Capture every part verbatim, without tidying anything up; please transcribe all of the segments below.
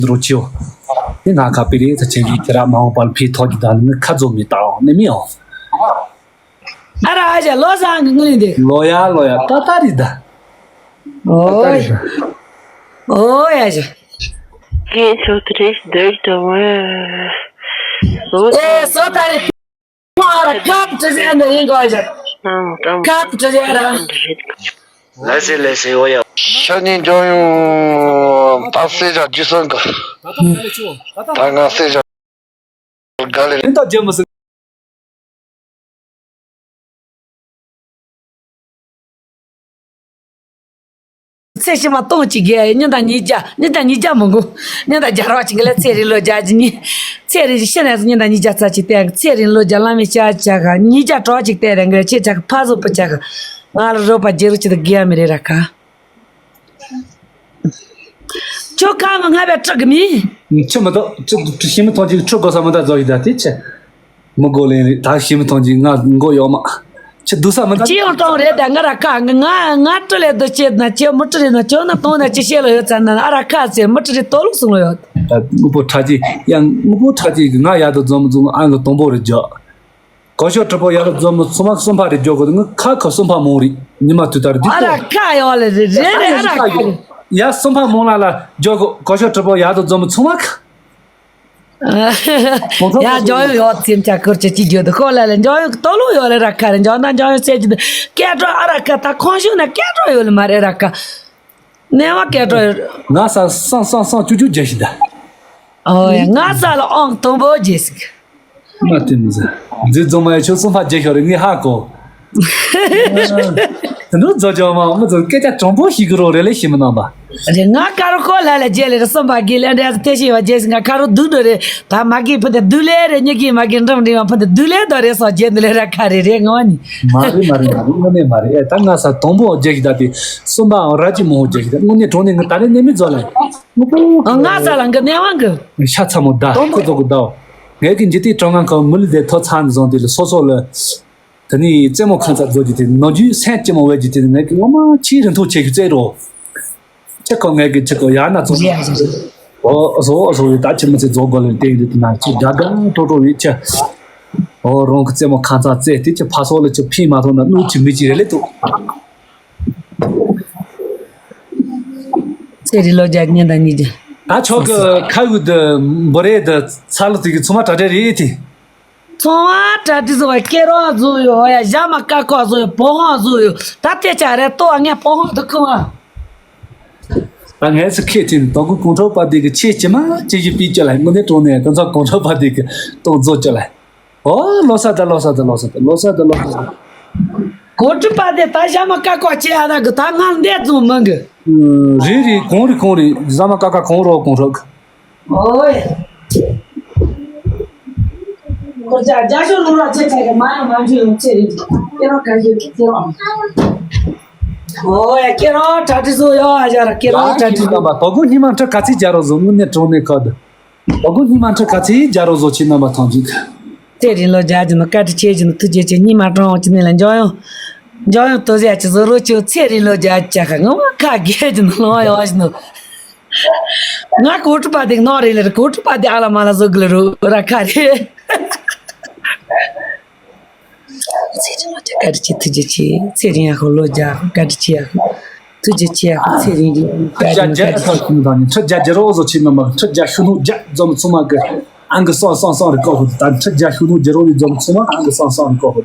འདི་རུ་ཆེའོ། དེ་ན་ཁ་པི་རེ་ཚ་ཆེན་གྱི་ཁྱེད་ར་མ་འོངས་པར་ཕེ་ཐོག་གི་ད་ནི་ཁ་རྫོགས་མི་ལྟའོ་ནི་མི་ཨོ། ཨ་ར་ཨ་ཞ་ལོ་སང་གི་ངུ་ལི་འདི། ལོ་ཡ་ལོ་ཡ་ཏ་ཏ་རི་ད། ཨོ་ཡ། ཨོ་ཡ་ཞ། ངས་ཚོ་ཏ་རེ་འདིར་དུ་བ། ཨོ་ཨེ་སོ་ཏ་རི། ཁབ་ཏུ་ཟེར་ནི་ཡིན་གོ་ཞ། ཁབ་ཏུ་ཟེར་ར། ལ་སེ་ལ་སེ་ཨོ་ཡ། ཤ་ཉེ་འཇོག་ཡོང་། ད་སེ་ཇ་ཇི་སོང་ག། ད་ང་སེ་ཇ་ག་ལེ། ཡིན་ད་ཇེ་མོ་སི། ཚེ་ཕྱི་མ་སྟོང་གཅིག་རྒྱལ་ཡི་ཉིན་དང་ཉིས་བརྒྱ་ཉིན་དང་ཉིས་བརྒྱ་མི་འགོ། ཉིན་དང་བརྒྱ་རོགས་གཅིག་ལ་ཚེ་རིང་ལོ་བརྒྱ་གཅིག་ཉིན། ཚེ་རིང་ཤི་ནས་ཉིན་དང་ཉིས་བརྒྱ་རྩ་གཅིག་བསྟན་ཚེ་རིང་ལོ་བརྒྱ་བླ་མའི་ཞལ་ཆག་ག་ཉིས་བརྒྱ་གྲོགས་གཅིག་བསྟན་རེ་འགའ་ཆེ་ཆག་ཕ་བཟོ་པོ་ཆག་ག་ང་ལ་རོགས་པ་རྒྱལ་རུ་ཆེ་དུ་རྒྱལ་མི་རེ་ར་ཁ། ཁྱོད་ཁ་ང་ང་བས་ཁྲག་གི་མིན། ཆི་མི་ཐོག་ཆི་ཤི་མི་ཐོང་ཅིག་ཁྲུ་གོ་ས་མི་ད་རྫོགས་ཡི་ད་དེ་ཆི། མི་གོ་ལེན་རེད་ད་ཤི་མི་ཐོང་ཅིག་ང་མགོ་ཡོག་མ། ཆི་སྡུག་ས་མི་ད། ཅི་ཡང་གཏོང་རེད་ད་ང་ར་ཁ་ང་ང་ང་སྤྲུ་ལས་སྡུག་ཆེད་ན་ཁྱོད་མི་སྤྲུ་རེད་ན་ཁྱོད་ན་གཏོང་ན་ཅི་བཤད་ལ་ཡོད་ཙམ་ན་ཨ་ར་ཁ་ཟེར་མི་སྤྲུ་རེད་ལྟོ་ལུག་སོང་ལ་ཡོད། དངོས་པོ་ཁྲག་ཅིག་ཡང་དངོས་པོ་ཁྲག་ཅིག་ང་ཡག་ཏུ་འཛོམས་འཛོམས་ཨང་གི་དང་པོ་རེད་ཇོ། གོ་ཤོག་གྲུ་པོ་ཡར་ལ་འཛོམས་མི་ཚོ་མ་གསུམ་པ་རེ་འཇོག་གོ་ང་ཁ་ཁ་གསུམ་པ་མོང་རེད་ཉི་མ་དུས་ལྟར་འདི་ཨ་ར་ཁ་ཡོད་ལ་རེ་རེ་རེ་ཨ་ར་ཁ་ཡོད། ཡ་གསུམ་པ་མོང་ལ་ལ་འཇོག་གོ་གོ་ཤོག་གྲུ་པོ་ཡར་དུ་འཛོམས་མི་ཚོ་མ་ཁ། ཡ་འཇོག་ཡོད་ཡོད་ཙིམ་ཆ་ཁུར་ཆ་ཅི་འཇོག་དུ་ཁོ་ལ་ལ་འཇོག་ཡོད་ཏོ་ལུ་ཡོད་ལ་ར་ཁ་རེ་འཇོག་ན་འཇོག་ཡོད་ཟེར་གྱི་འདུག་སྐད་གྲོགས་ཨ་ར་ཁ་ད་ཁོང་ཤུགས་ན་སྐད་གྲོགས་ཡོད་ལ་མ་རེད་ར་ཁ། གནས་བ་སྐད་གྲགས་ཡོད། ང་ས་སང་སང་སང་ཅུ་ཅུ་རྒྱལ་ཞིག་ད། ཨོ་ཡ་ང་ས་ལ་ཨང་དང་པོ་རྒྱལ་ཞིག་མ་དེ་མི་ཟ། འཛི་རྫོང་མ་ཡ་ཆོ་སུམ་ཕ་རྒྱལ་ཤོར་རེད་ངས་ཧ་གོ། དེ་ནོ་རྫོ་ཇོ་མ་མི་ཚོ་སྐད་ཆ་དྲང་པོ་ཞིག་གི་རོགས་རེ་ལས་ཤི་མི་གནང་པ། རེད་ང་ཀ་རོ་ཁོ་ལ་ལ་རྒྱལ་ལེ་རེ་སུམ་ཕ་རྒྱལ་ལེ་འདྲ་ཐེ་ཤི་བ་རྒྱལ་ཞིག་ང་ཀ་རོ་དུག་འགྲོ་རེད། ད་མ་གི་ཕུ་དེ་དུ་ལེ་རེ་ཉི་གི་མ་གི་འགྲམ་འདྲི་བ་ཕུ་དེ་དུ་ལེ་དོ་རེ་སོ་རྒྱལ་འདི་ལེ་ར་ཁ་རེ་རེ་ངོ་ནི། མ་རེད་མ་རེད་མ་རེད་དངོས་གནས་མ་རེད་ཨེ་ད་ང་ས་དང་པོ་རྒྱལ་ཞིག་ད་དེ་སུམ་པའང་ར་ཅི་མོ་རྒྱལ་ཞིག་ད་དངོས་གནས་དྲང་གནས་ང་ད་རེ་གནས་མི་རྫོགས་ལ། ང་ས་ལ་འགི་གནས་བ་འགི། ཤ་ཚ་མོ་ད་ཁོ་ཚོ་གི་ད། ངས་གི་འཇི་ཏི་གྲང་ང་ཁ་མི་ལི་དེ་ཐོ་ཚང་ནི་བཟང་དེ་ལ་སོ་སོ་ལ། དེ་ནི་རྩེད་མོ་ཁང་ཚ་རྫོགས་ཀྱི་དེ་ནོ་རྒྱུས་སེམས་ཅི་མོ་བས་ཀྱི་དེ་ནི་ངས་གི་ངོ་མ་ཕྱིའི་རིན་ཐོག་ཆེ་གི་རྩེད་རོ། ཆེ་ཁོ་ངས་གི་ཆེ་ཁོ་ཡར་ན་ཚོ། ཨོ་ཨོ་སོ་ཨོ་སོ་ཡི་ད་ཆེ་མི་ཚེ་རྫོགས་དགོས་ལ་བརྟེན་དེ་དེ་ན་ཆེ་དགའ་དགའ་སྤྲོ་སྤྲོ་ཡི་ཆེ། ཨོ་རང་གི་རྩེད་མོ་ཁང་ཚ་རྩེད་དེ་ཆེ་ཕ་སོགས་ལ་ཆེ་ཕིན་མ་ཐོང་ན་གནོད་ཆེ་མི་ཅི་རེ་ལེ་ཐུག་ཚེ་རིང་ལོ་བརྒྱ་ཉིན་དང་ཉིས་བརྒྱ། ད་ཆོག་གི་ཁ་འུ་དུ་འབུ་རེ་དུ་ཚ་ལུ་དུ་གི་ཚོ་མ་གྲ་སྒྲིག་རེད་དེ། ཚོང་བ་གྲ་སྒྲིག་བཟོ་བ་སྐེ་རོགས་བཟོ་ཡོད་ཡ་ཞྭ་མ་ཀ་ཀོ་བཟོ་ཡོད་བོ་ཧོང་བཟོ་ཡོད་ད་ལྟའི་ཆ་རེད་ལྟོ་བ་ངས་བོ་ཧོང་དུ་ཁུ་བ། ད་ངས་སུ་ཁེ་ཐིན་དོ་གུ་གོང་ཁྲོ་པ་དེ་གི་ཆེ་ཅི་མ་ཅི་ཞིག་པི་ཅི་ལ་དངོས་གནས་དྲང་གནས་དོན་ཚོགས་གོང་ཁྲོ་པ་དེ་གི་གཏོང་བཟོ་ཅི་ལ། ཨོ་ལོ་ས་ད་ལོ་ས་ད་ལོ་ས་ད་ལོ་ས་ད་ལོ་ས་ད། གོ་ཀྲི་པ་དེ་ད་ཞྭ་མ་ཀ་ཀོ་ཆེ་ཨ་ད་གི་ད་ང་འདས་རྫོང་མི་གི། རེད་རེད་གོང་རེད་གོང་རེད་ཟ་མ་ཀ་ཀ་གོང་རོགས་གོང་རོགས། ཨོའི། ཁོ་ཅག་རྒྱ་ཤོད་ལུང་ར་ཆེ་ཆེ་གི་མ་ཡང་མ་འཇུ་ཡོང་ཆེ་རེད། ཀེ་རོ་ག་ཤོད་ཀེ་རོ། ཨོའི་ཀེ་རོ་གྲ་སྒྲིག་བཟོ་ཡོད་ཨ་ཅག་ར་ཀེ་རོ་གྲ་སྒྲིག་བཟོ། དོ་གོ་སྙིང་མ་ཁྲི་ག་ཚིག་རྒྱ་རོ་བཟོ་དངོས་གནས་དྲང་གནས་ཁ་དུ། དོ་གོ་སྙིང་མ་ཁྲི་ག་ཚིག་རྒྱ་རོ་བཟོ་ཆེ་རྣམ་པ་ཐང་ཅིག་ཚེ་རིང་ལོ་བརྒྱ་གྱི་ནང་བཀའ་དྲིན་ཆེ་གྱི་ནང་ཐུགས་རྗེ་ཆེ་སྙིང་མ་དྲང་བ་ཅི་ནས་ལ་འཇོག་ཡོང་། འཇོག་ཡོང་དོ་ཟེར་ཡ་ཅི་བཟོ་རོགས་ཆེ་ཚེ་རིང་ལོ་བརྒྱ་ཅག་ཁ་ངོ་མ་ཁ་རྒྱལ་གྱི་ནང་ལོང་ཡོང་ཞིག་ནོ། ང་གོ་ཀྲི་པ་དེ་ནོ་རེ་ལེ་རེ་གོ་ཀྲི་པ་དེ་ཨ་ལ་མ་ལ་བཟོ་གི་ལེ་རུ་ར་ཁ་རེ། ཚེ་རིང་ལོ་བརྒྱ་བཀའ་དྲིན་ཆེ་ཐུགས་རྗེ་ཆེ། ཚེ་རིང་ཡག་ཤོས་ལོ་བརྒྱ་བཀའ་དྲིན་ཆེ་ཡག་ཤོས། ཐུགས་རྗེ་ཆེ་ཡག་ཤོས་ཚེ་རིང་ལོ་བརྒྱ་བཀའ་དྲིན་ཆེ། ཁྲི་བརྒྱ་རོ་བཟོ་ཆེ་ནམ་མ་ཁྲི་བརྒྱ་ཤུ་ནུ་བརྒྱ་འཛོམས་ཚང་མ་གི་ཨང་གི་སང་སང་སང་རེ་བཀོག་ཧུ་ད་ཁྲི་བརྒྱ་ཤུ་ནུ་རྒྱ་རོ་ནི་འཛོམས་ཚང་མ་ཨང་གི་སང་སང་རེ་བཀོག་ཧུ།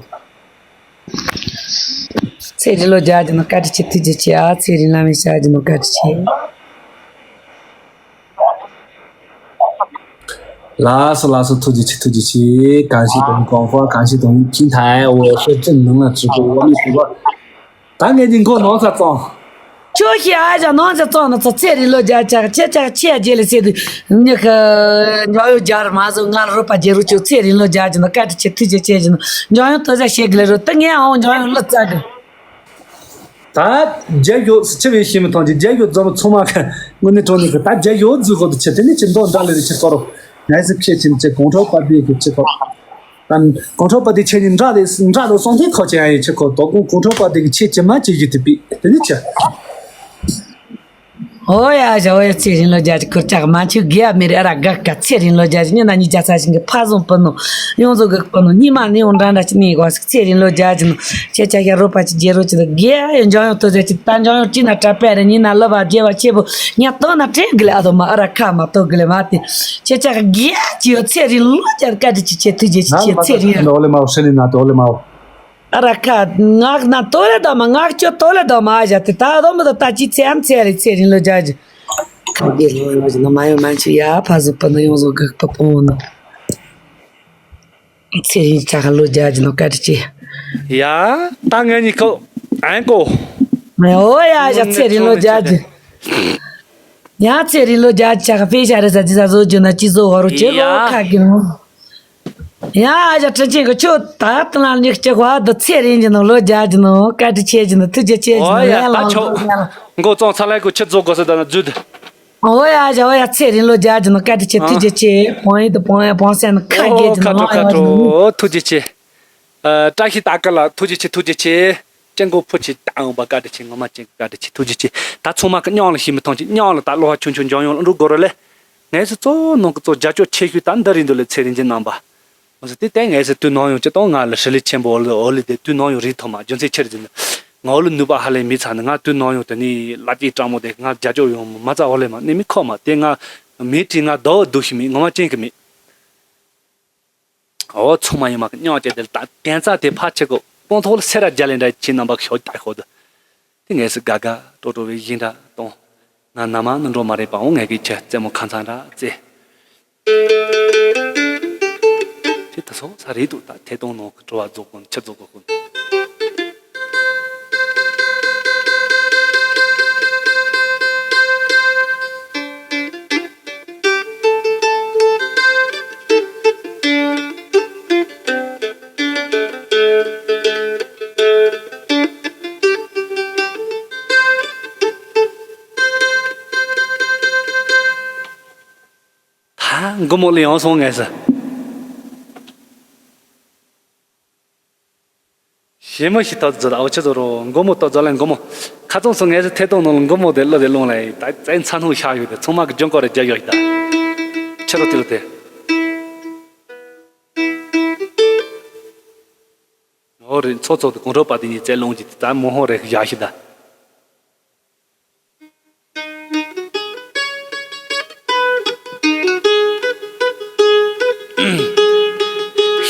ཚེ་རིང་ལོ་བརྒྱ་གྱི་ནང་བཀའ་དྲིན་ཆེ་ཐུགས་རྗེ་ཆེ་ཨ། ཚེ་རིང་བླ་མའི་ཞལ་གྱི་ནང་བཀའ་དྲིན་ཆེ། ལགས་སོ་ལགས་སོ་ཐུགས་རྗེ་ཆེ་ཐུགས་རྗེ་ཆེ། གང་ཞིག་དང་གང་ཧྥ་གང་ཞིག་དང་ཕྱིན་ཐའི་འོ་ཤོད་ཅིན་ནང་ལ་བྲིས་པའི་འོ་མི་ཐུབ་པ། ད་ངས་ནི་མགོ་ནང་ཚ་བཙོང་། ཁྱོད་ཤི་ཨ་ཞག་ནང་ཚ་བཙོང་ན་ཚ་ཚེ་རིང་ལོ་བརྒྱ་ཆག་ཆེ་ཆག་ཆེ་རྗེས་ལ་ཟེར་དུས་ཉི་ཤུ་འཇོག་ཡོད་རྒྱ་ར་མ་བཟོ་ང་ལ་རོགས་པ་རྒྱལ་རུ་ཆོག་ཚེ་རིང་ལོ་བརྒྱ་ཅི་ན་བཀའ་དྲིན་ཆེ་ཐུགས་རྗེ་ཆེ་ཞིག་ན་འཇོག་ཡོད་དོ་ཟ་ཤེས་གི་ལ་རོ་ད་ངས་ཨང་འཇོག་ཡོད་ལ་ཙ་གི་ད་རྒྱལ་ཡོད་སུ་ཆེ་བའི་ཤེས་མི་ཐང་ཅིག་རྒྱལ་ཡོད་རྫོང་མི་ཚང་མ་ག་དངོས་གནས་དྲང་གནས་གི་ད་རྒྱལ་ཡོད་རྫུས་གོ་དུ་ཆེ་དེ་ནི་ཅི་མདོ་འདྲ་ལེ་རེ་ཆེ་ཐོ་རོ་ནའི་སི་ཁེ་ཆིན་ཆེ་གོང་ཁྲོ་པ་དེ་གི་ཆེ་ཐོ་རོ་ད་གོང་ཁྲོ་པ་དེ་ཆེ་ནི་འདྲ་ལེ་འདྲ་ལོ་སོང་ཐེ་ཁོ་ཆེ་ཡ་ཡི་ཆེ་ཁོ་དོ་གོང་གོང་ཁྲོ་པ་དེ་གི་ཆེ་ཆེ་མ་ཆེ་ཡི་དེ་པི་དེ་ནི་ཆེ། ཨོ་ཡ་ཞའོ་ཡ། ཚེ་རིང་ལོ་བརྒྱད་ཅུ་ཁུར་ཅག་མ་ཆུ་དགེ་ཡ་མི་རེ་ཨ་ར་དགའ་དགའ། ཚེ་རིང་ལོ་བརྒྱད་ཅུ་ཉི་ན་ཉི་བརྒྱ་ཚ་ཞིང་གི་ཕ་བཟང་པུ་ནོ། ཡོངས་རྫོགས་གི་པུ་ནོ་ཉི་མ་ནི་ཡོང་འདྲ་འདྲ་ཅི་ནི་གོ་ཟིག་ཚེ་རིང་ལོ་བརྒྱད་ཅུ་ནོ། ཁྱེད་ཅག་ཡ་རོ་པ་ཅི་རྒྱལ་རོ་ཅི་དང་དགེ་ཡ་ཡོད། འཇང་ཡོད་ཐོ་ཟེ་ཅི་ད་འཇང་ཡོད་ཅི་ན་གྲ་པེ་རེ་ཉི་ན་ལོ་བ་རྒྱལ་བ་ཆེ་པོ་ཉ་ཏོ་ན་ཏྲེ་གི་ལེ་ཨ་དོ་མ་ཨ་ར་ཁ་མ་ཏོ་གི་ལེ་མ་ཏི། ཁྱེད་ཅག་དགེ་ཡ་ཅི་ཡོད། ཚེ་རིང་ལོ་བརྒྱད་བཀའ་དྲིན་ཆེ་ཆེ། ཐུགས་རྗེ་ཆེ་ཆེ། ཚེ་རིང་ཡ། ཨོ་ལེ་མའོ་ཧྲེ་ནི་ན་ཏོ་ཨོ་ལེ་མའོ། ཨ་ར་ཁ་ངག་ན་ཏོ་ལེ་དོ་མ་ངག་ཅོ་ཏོ་ལེ་དོ་མ་ཨ་ཞ་ཏི་ད་དོ་མི་དོ་ད་ཅི་ཚེ་ཨམ་ཚེ་རེ་ཚེ་རིང་ལོ་བརྒྱད་ཅུ། ཁ་གི་ལོ་ཡོང་ཞིག་ནོ་མ་ཡོང་མ་ཆུ་ཡ་ཕ་ཟུ་པ་ནོ་ཡོངས་རྫོགས་གི་པ་པོ་ནོ། ཚེ་རིང་ཅག་ལོ་བརྒྱད་ཅུ་ནོ་བཀའ་དྲིན་ཆེ། ཡ། ད་ངེད་གཉིས་ཁོ་ཨན་ཀོ། ཨོ་ཡ་ཡ་ཚེ་རིང་ལོ་བརྒྱད་ཅུ། ཡ་ཚེ་རིང་ལོ་བརྒྱད་ཅུ་ཅག་དཔེ་ཤ་རེ་ཟ་ཅི་ཟ་བཟོ་རྒྱུ་ན་ཅི་བཟོ་བ་རོ་ཅེ་གོ་ཁ་གི་ནོ། ཡ་ཨ་ཞ་དྲིན་ཆེན་གི་ཁྱོད་ད་ལྟ་ན་ཉིག་ཅིག་བ་དུ་ཚེ་རིང་གི་ནོ་ལོ་བརྒྱད་ཅུ་ནོ་བཀའ་དྲིན་ཆེ་གི་ནོ་ཐུགས་རྗེ་ཆེ་གི་ནོ་ཨོ་ཡ་ལན་ད་ལོ་ཆོ། ལན་ལོ། མགོ་བཙོང་ཚ་ལ་གོ་ཁྱི་རྫོགས་དགོས་ཟེར་ད་ན་རྫུད། ཨོ་ཡ་ཨ་ཞ་ཨོ་ཡ་ཚེ་རིང་ལོ་བརྒྱད་ཅུ་ནོ་བཀའ་དྲིན་ཆེ་ཐུགས་རྗེ་ཆེ། བོང་ཡིན་དུ་བོང་ཡ་བོང་སེ་ནོ་ཁ་རྒྱས་ཀྱི་ནོ་ཁ་ལོ་ཁ་ཡ་ཁྲོ་ནོ། ཐུགས་རྗེ་ཆེ། ཨ་བཀྲ་ཤིས་རྟ་དཀར་ལ་ཐུགས་རྗེ་ཆེ་ཐུགས་རྗེ་ཆེ། སྤྱང་ཀོ་ཕུ་ཆེ་ཏང་བ་བཀའ་དྲིན་ཆེ། ངོ་མ་ཅན་བཀའ་དྲིན་ཆེ་ཐུགས་རྗེ་ཆེ། ད་ཚང་མ་གི་མཉམ་ལ་ཤི་མི་ཐང་ཆེ་མཉམ་ལ་ད་ལོ་བ་ཆུང་ཆུང་འཇོན་ཡོང་འགྲོ་དགོས་ར་ལེ། ངས་སུ་གཙོ་ནང་གི་གཙོ་རྒྱ་ཅོ་ཆེ་ཤོས་ད་འདི་རིང་འདུག་ལེ་ཚེ་རིང་ཅན་རྣམ་པ། འོ་ཟེར་དེ་ལྟར་ངས་སུ་དུས་ནམ་ཡང་ཅི་གཏོང་ང་ལ་ཧྲི་ལི་ཆེན་པོ་འོ་ལི་འོ་ལི་དེ་དུས་ནམ་ཡང་རིག་ཐོག་མ་རྒྱུ་མཚན་ཆེར་འཛིན་ང་འོ་ལི་ནུས་པ་ཧ་ལས་མི་ཚ་ནི་ང་དུས་ནམ་ཡང་དེ་ནི་ལ་ཅིག་སྤྲང་མོ་དེ་ང་རྒྱ་ཅོ་ཡོང་མ་རྩ་འོ་ལི་མ་ནི་མི་ཁོ་མ་དེ་ང་མི་ཁྲི་ང་ཟླ་བ་སྡུག་ཤི་མི་ངོ་མ་ཅན་གི་མི། འོ་ཚང་མ་ཡོད་མ་གི་མཉམ་བཅས་དེ་ལ་ད་གན་རྩ་དེ་ཕར་ཆེ་གོ་སྤོང་ཐོག་ལ་སེ་ར་རྒྱ་ལེ་འདྲ་ཁྱེད་རྣམ་པ་ཤོག་ད་ཤོག་ད། དེ་ངས་སུ་དགའ་དགའ་སྤྲོ་སྤྲོ་བའི་བཞིན་འདྲ་གཏོང་། ང་ན་མ་ནི་འགྲོ་མ་རེད་པའང་ངས་གི་ཁྱེད་རྩེད་མོ་ཁ་ཚང་འདྲ་རྩེ། དེ་ད་སོང་ས་རེད་འདུག་ད་ཐད་གཏོང་ནང་གི་བྲོ་བ་རྫོགས་གོ་ཁྱི་རྫོགས་གོ་ཁོ། ད་མགོ་མོ་ལ་ཡང་སོང་ངས་ཟེར། ཞེ་མོ་ཞིག་ཐོག་ཛོ་ཨོ་ཆི་ཛོ་རོ་མགོ་མོ་ཏོ་ཛོ་ལ་མགོ་མོ། ཁ་ཚོང་སོང་ངས་ཟེར་ཐད་གཏོང་ནང་ལ་མགོ་མོ་དེ་བློ་དེ་ལོང་ལ་ད་བཙན་ཚ་ནུ་ཤ་ཡོད་དེ་ཚང་མ་གི་ལྗོངས་སྐོར་རེ་རྒྱ་ཡོད་ད། ཆི་རོ་དེ་ལོ་དེ། ཨོ་རེད་ཚོ་ཚོ་དེ་གོང་ཁྲོ་པ་དེ་གཉིས་བཙན་ལོང་གྱི་དེ་ད་མོ་ཧོ་རེ་བཞག་ཤི་ད།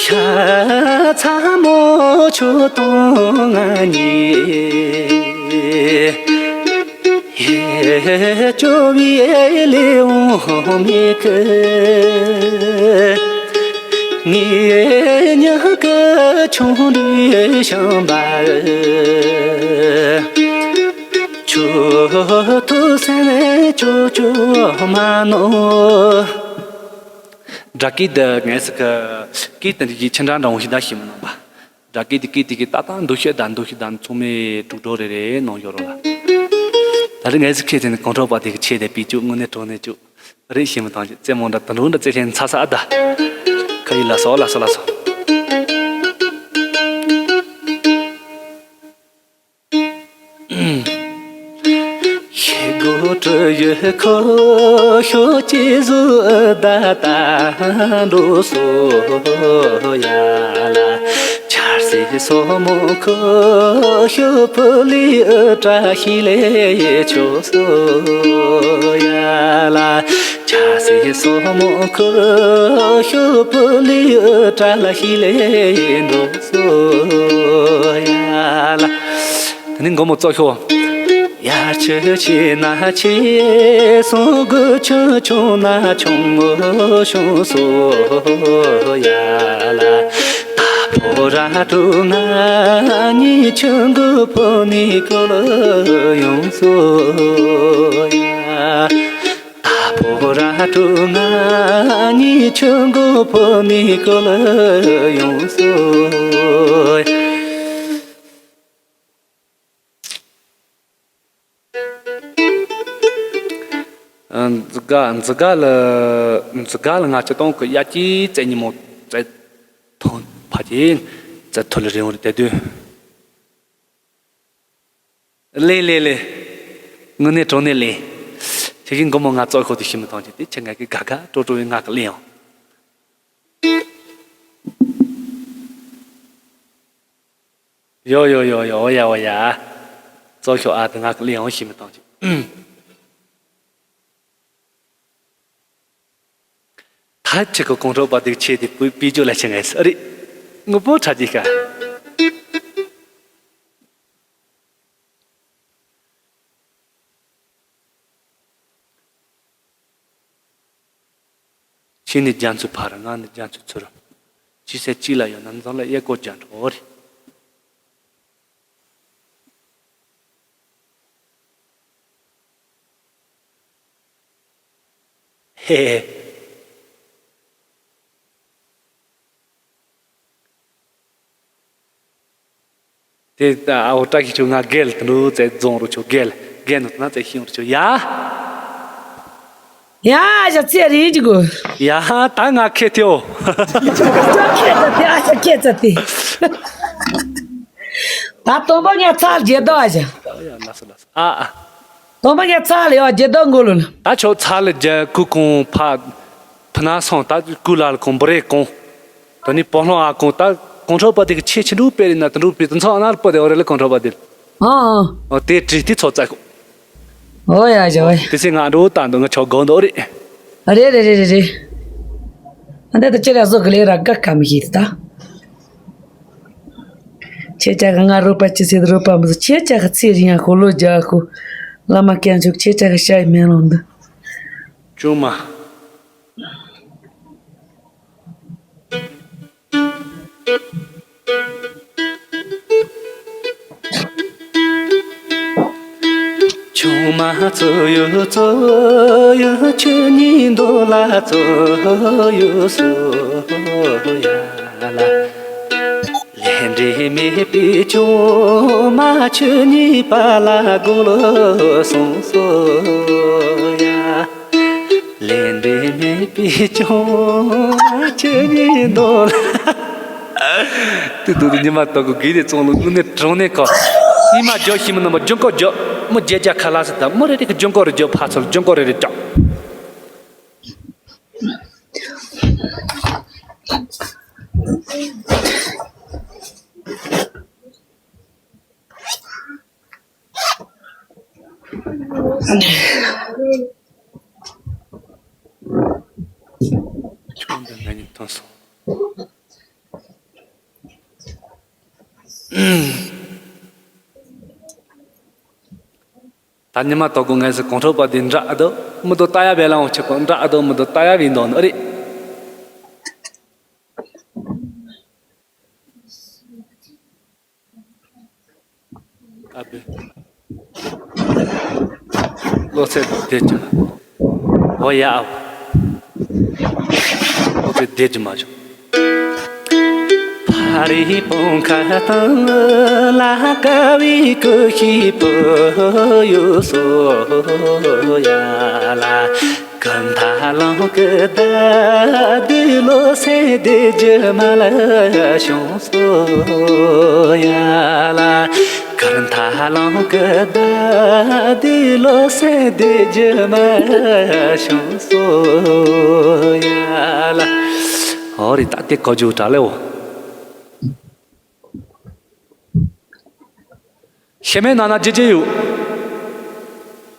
ཤ་ཚ་མོ་ཆུ་དང་ང་གཉིས། ཡེ་ཅོ་བི་ལེ་འོང་མི་ཀི། ངེད་གཉིས་ཀྱི་ཆུང་དུས་བྱམས་པ། ཆུ་ཐུག་སེ་ནས་ཅོ་ཅོ་མ་ནོ། སྒྲ་སྐད་འདི་ངས་ཟེར་གི་སྐད་དེ་འདི་ཡིག་ཆེན་འདྲ་འདྲ་འོང་ཞིག་ད་ཤེས་མི་ནང་པ། སྒྲ་སྐད་དེ་སྐད་དེ་གི་ཏག་ཏག་འདུ་ཤེས་དང་འདུ་ཤེས་དང་ཚང་མས་དཀྲུག་འགྲོ་རེ་རེ་གནང་ཡོད་རོགས་ལ། ད་རེས་ངས་ཟེར་ཁྱེད་དེ་ནི་གོང་ཁྲོ་པ་དེ་གི་ཆེད་དེ་པི་བཅུག་དངོས་གནས་དྲང་གནས་བཅུག་རེད་ཤེས་མི་དང་ཅི་རྩེད་མོ་འདྲ་དུ་འགྲོ་འདྲ་རྩེད་མཁན་ཚ་ས་ཨ་ད། ཁ་ཡི་ལ་སོ་ལ་སོ་ལ་སོ། ཤེལ་སྒོ་གྲུ་ཡི་ཁོ་ཤོ་ཅི་ཟུ་ད་ད་འགྲོ་སོ་ཡ་ལ། ཆར་སི་སོ་མོ་ཁོ་ཤོ་ཕུ་ལི་ཨུ་ཏྲ་ཤི་ལེ་ཆོ་སོ་ཡ་ལ། ཆར་སི་སོ་མོ་ཁོ་ཤོ་ཕུ་ལི་ཨུ་ཏྲ་ལ་ཤི་ལེ་འགྲོ་སོ་ཡ་ལ། དེ་ནི་མགོ་མོ་གཙོ་ཤོ། ཡར་ཆུ་ཆེ་ན་ཆེ་སོང་དགུ་ཆུ་ཆུང་ན་ཆུང་ངུ་ཤོང་སོ་ཡ་ལ། ད་ཕོ་ར་ཀྲུ་ང་གཉིས་ཆུང་གུ་ཕོ་ནི་ཀོ་ལ་ཡོང་སོ་ཡ། ད་ཕོ་ར་ཀྲུ་ང་གཉིས་ཆུང་གུ་ཕོ་ནི་ཀོ་ལ་ཡོང་སོ་ཡ། འཛི་ག་འཛི་ག་ལ་འཛི་ག་ལ་ང་ཅི་གཏོང་གི་ཡ་ཅི་རྩེ་ཉི་མོ་རྩེ་ཐོན་ཕ་ཅི་རྩེ་ཐོ་ལ་རིང་བར་དེ་དུས། ལེ་ལེ་ལེ། དངོས་གནས་དྲང་གནས་ལེ། ཁྱེད་ཀྱིས་མགོ་མོ་ང་ཙོག་ཤོག་དེ་ཤི་མི་གཏོང་རྒྱུ་དེ་ཁྱེད་ང་གི་དགའ་དགའ་སྤྲོ་སྤྲོ་བའི་ངག་གི་གླེང་ཡང་། ཡོ་ཡོ་ཡོ་ཡོ། འོ་ཡ་འོ་ཡ། ཙོག་ཤོག་ཨ་དེ་ངག་གི་གླེང་ཡང་ཤི་མི་གཏོང་རྒྱུ། ད་ཁྱེད་ཀྱི་གོང་ཁྲོ་པ་དེ་ཆེ་དེ་པུ་པི་ཅོ་ལ་ཆེ་ངས་ཨ་རེད། ངུ་པོ་ཁྲ་ཅིག་ཤ། ཁྱེད་ནི་རྒྱ་མཚོའི་ཕར། ང་ནི་རྒྱ་མཚོའི་ཚུར། ཅི་ཟེར་ཅི་ལ་ཡོད་ན་འཛམ་ལ་གཡས་སྐོར་རྒྱ་འགྲོ་རེད། ཧེ་ཧེ། དེ་ཨའོ་བཀྲ་ཤིས་ཆོས་ང་རྒྱལ་དུ་འདུག་ཙེ་རྫོང་རུ་ཆོས་རྒྱལ་རྒྱལ་ནུ་ན་ཙེ་ཤིང་རུ་ཆོས་ཡ། ཡ་ཞག་ཚེ་རིང་གི་གོ། ཡ་ད་ང་ཁེ་ཐེའོ། ཁེ་ཙ་ཏེ་ཨ་ཞག་ཁེ་ཙ་ཏེ། ད་དོམ་པ་ངས་ཚར་རྗེས་ད་ཨ་ཞག་ཡ་ལ་སོ་ལ་སོ་ཨ་ཨ། དོམ་པ་ངས་ཚར་ལ་ཡ་རྗེས་ད་མགོ་ལུ་ལ། ད་ཆོག་ཚར་ལ་རྒྱ་ཁུ་ཁུང་ཕ། ཕུ་ན་སོང་ད་ཀུ་ལ་ལ་ཁོང་འབུ་རེ་ཁོང་། ད་ནི་སྤོ་ལྷོང་ཨ་ཁོང་ད་གོང་ཁྲོ་པ་དེ་གི་ཆེ་ཆེ་འདུག་པེ་རི་ན་དུ་འདུག་པི་དུ་ཚོགས་ཨ་ན་ལ་པོ་དེ་འོ་རེ་ལ་གོང་ཁྲོ་པ་དེ། ཨ་ཨ། ཨོ་དེ་བྲིས་དེ་ཚོ་རྩ་ཁོ། ཨོ་ཡ་ཞོ་ཡ། དེ་སེ་ང་འགྲོ་ད་འདུག་ང་ཆོག་དགོངས་འདུག་རེད། རེད་རེད་རེད་རེད། ཨ་འདི་ད་ཅི་ར་བཟོ་གི་ལེ་ར་དགའ་ཁ་མི་ཤེས་ད། ཁྱེད་ཅག་གི་ང་རོགས་པ་ཅི་ཟེར་རོགས་པ་མི་ཟེར་ཁྱེད་ཅག་གི་ཚེ་རིང་ཡང་ཤོ་ལོ་རྒྱག་ཤོ། བླ་མ་སྐྱབས་མཆོག་ཁྱེད་ཅག་གི་ཤ་ཡི་མེ་ལོང་འདི། ཅུང་མ། ཆུང་མ་ཚོ་ཡོད་ཚོ་ཡོད་ཁྱོད་གཉིས་འདོད་ལ་ཚོ་ཡོད་སོ་ཡ་ལ། ལས་འབྲས་མེད་པའི་ཆུང་མ་ཁྱོད་གཉིས་པ་ལ་དགོངས་ལོ་སོང་སོ་ཡ། ལས་འབྲས་མེད་པའི་ཆུང་མ་ཁྱོད་གཉིས་འདོད་ལ། དུ་དུ་དུ་ཉི་མ་དག་གི་དགེ་ལས་ཙོང་ལོ་དངོས་གནས་དྲང་གནས་ཁ། ཉི་མ་རྒྱོ་ཤི་མི་ནམ་པ་ལྗོན་ཀོ་རྒྱོ། མི་རྒྱལ་རྒྱ་ཁ་ལ་སི་ད་མི་རེ་རེ་གི་ལྗོན་ཀོ་རེ་རྒྱོ་ཕ་ཚོར་ལྗོན་ཀོ་རེ་རེ་རྒྱོ། ཆུང་དུ་ང་གཉིས་ཐོན་སོང་། ད་ཉི་མ་དོ་གུ་ངལ་སི་གོང་ཁྲོ་པ་དེ་འདྲ་ཨ་དོ་མི་དོ་ལྟ་ཡ་བེ་ལང་ཆེ་གོ་འདྲ་ཨ་དོ་མི་དོ་ལྟ་ཡ་བེ་འདོན་ཨ་རེད། ཨ་བེ། བློ་ཚད་བདེ་ཅིང་། འོ་ཡ་ཨ། བློ་ཚད་བདེ་ཅིང་མ་བྱུང་། ཕ་རི་སྤང་ཁ་ཐང་ལ་ཀ་བའི་ཀུ་ཤི་པོ་ཡོད་སོ་ཡ་ལ། ཀུན་ད་ལང་ཀི་ད་དུ་ལོ་སེ་དེ་ཇི་མ་ལ་ཤོང་སོ་ཡ་ལ། ཀུན་ད་ལང་ཀི་ད་དུ་ལོ་སེ་དེ་ཇི་མ་ལ་ཤོང་སོ་ཡ་ལ། ཨོ་རི་ད་དེ་གོ་རྒྱུ་དྲ་ལེའོ། ཤེས་མེད་ནང་ན་ཇི་ཇི་ཡོད།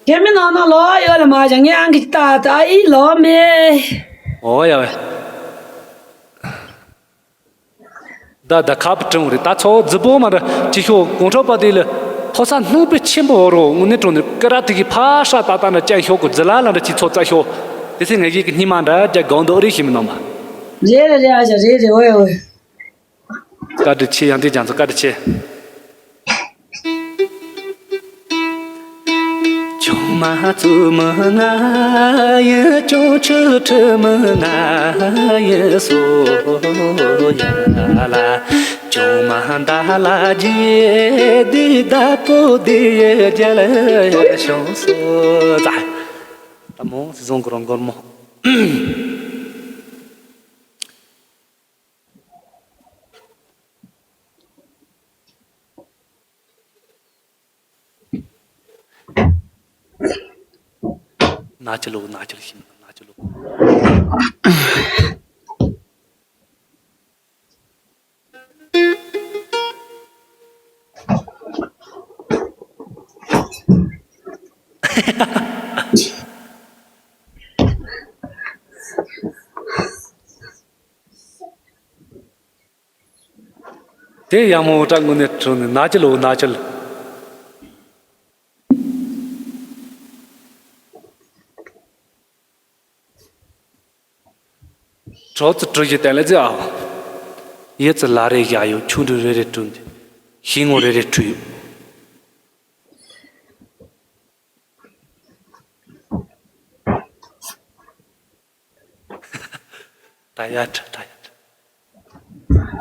ཤེས་མེད་ནང་ན་ལོ་ཡོད་ལ་མ་བྱ་ངས་ཨང་གི་ད་ད་ཨི་ལོ་མེ། ཨོ་ཡ་ཝེ། ད་ད་ཁ་བུ་དྲང་རེད་ད་ཚོ་རྫི་པོ་མ་ར་ཅི་ཤོ་གོང་ཁྲོ་པ་དེ་ལ་ཕོ་ས་སྣུག་པའི་ཆེན་པོ་རོ་དངོས་གནས་དྲང་ནས་ཀི་ར་དེ་གི་ཕ་ཧྲ་ད་ད་ན་ཅན་ཤོ་གོ་རྫི་ལ་ལ་འདྲ་ཅི་ཚོ་རྩ་ཤོ། དེ་སེ་ངས་ཡིག་གི་སྙིང་མ་འདྲ་རྒྱ་གང་འདོག་རེ་ཤེས་མེད་ནང་མ། རེད་རེད་རེད་ཨ་ཅག་རེད་རེད་ཨོ་ཡ་ཨོ་ཡ། བཀའ་དྲིན་ཆེ། ཡང་དེ་རྒྱ་མཚོ་བཀའ་དྲིན་ཆེ། ཆུང་མ་བཙུན་མོ་ང་ཡི་ཅུང་ཆུ་ཁྲི་མོ་ང་ཡི་སོ་ཡ་ལ། ཆུང་མ་ད་ལ་རྗེས་དེ་ད་པོ་དེ་རྒྱལ་བྱུང་སོ། ད་མོ་སི་ཟོང་གི་རོང་གོར་མོ། ན་ཆི་ལོ་ན་ཆི་ལོ་ཤི་མི་ན་ཆི་ལོ། དེ་ཡང་མོ་བྲག་ངོས་ནས་བྲོས་ནས་ན་ཆི་ལོ་ན་ཆི་ལོ། གྲོགས་ཚོ་གྲོས་གཞི་བསྟན་ལ་ཙི་ཨ། ཡི་ཙི་ལ་རེ་བཞག་ཡོད་ཆུང་དུ་རེ་རེ་བྲོས་འདི། ཤིང་ངོ་རེ་རེ་བྲོས་ཡོད། ད་ཡ་ཁྲ་ད་ཡ་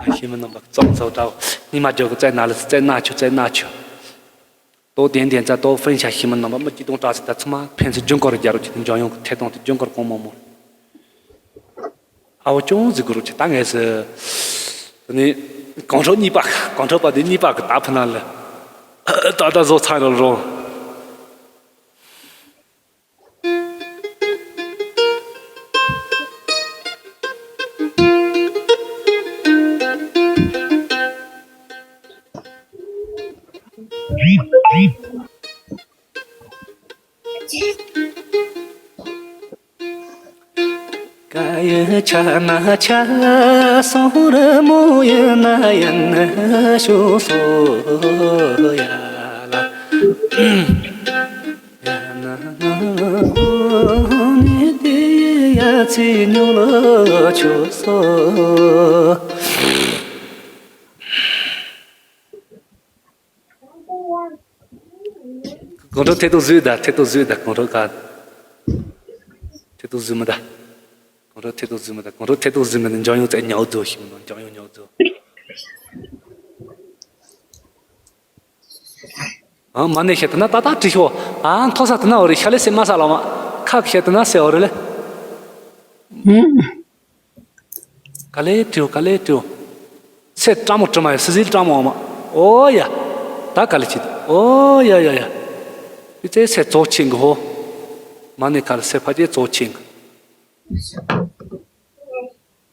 ཁྲ། ང་ཤི་མི་རྣམ་པ་གཙང་ཚོ་དྲ་ཉི་མ་རྒྱོག་གི་བཙན་ན་ལ་བཙན་ན་ཆུ་བཙན་ན་ཆུ། ཏོ་དེན་དེན་ཙ་ཏོ་ཧྥན་ཤ་ཤི་མི་རྣམ་པ་མི་སྐྱིད་གཏོང་དྲག་སི་ད་ཚང་མ་ཕན་ཚུན་རྒྱུན་སྐོར་རྒྱ་རོ་ཅི་འཇོན་ཡོང་གི་ཐད་གཏོང་དེ་རྒྱུན་སྐོར་གོང་མོ་མོ། ཨའོ་ཅུང་ཟིག་གུ་རུ་ཆེ་ད་ངས་སི། ནི། གོང་ཁྲོ་གཉིས་པ་གོང་ཁྲོ་པ་དེ་གཉིས་པ་གི་ད་ཕི་ན་ལ། ད་ད་བཟོ་ཚང་རོ་རོ། ག་ཡི་ཆ་ན་ཆ་སོང་རི་མོ་ཡིན་ན་ཡིན་ཤོ་སོ་ཡ་ལ། ཡ་ན་ནི་དེ་ཡ་ཚི་ཉོ་ལ་ཆོ་སོ། གོང་ཁྲོ་ཐེ་ཏོ་བཟོས་ད་ཐེ་ཏོ་བཟོས་ད་གོང་ཁྲོ་ག། ཐེ་ཏོ་བཟོས་མི་ད། གོང་ཁྲོ་ཐེ་ཏོ་བཟོས་མི་ད་གོང་ཁྲོ་ཐེ་ཏོ་བཟོས་མི་ད་འཇང་ཡོང་ཙེ་ཉའོ་ཛོ་ཤིང་མི་འཇང་ཡོང་ཉའོ་ཛོ། ཨ་མ་ནེ་ཤེ་ཏི་ན་ཏ་ཏ་ཏི་ཤོ། ཨ་མཐོ་ས་ཏི་ན་འོ་རེ་ཤ་ལེ་སེ་མ་ས་ལ་མ། ཁ་ཤེ་ཏི་ན་སེ་འོ་རེ་ལེ། ག་ལེ་ཏྲིའོ་ག་ལེ་ཏྲིའོ། སེ་ཏྲ་མོ་ཏྲི་མ་ཡ་སི་ཟིལ་ཏྲ་མོ་མ། ཨོ་ཡ། ད་ག་ལེ་ཅི་ད། ཨོ་ཡ་ཡ་ཡ། པི་ཙེ་སེ་ཙོག་ཆིང་གི་ཧོ། མ་ནེ་ཁ་ལ་སེ་ཕ་ཅེ་ཙོག་ཆིང་གི།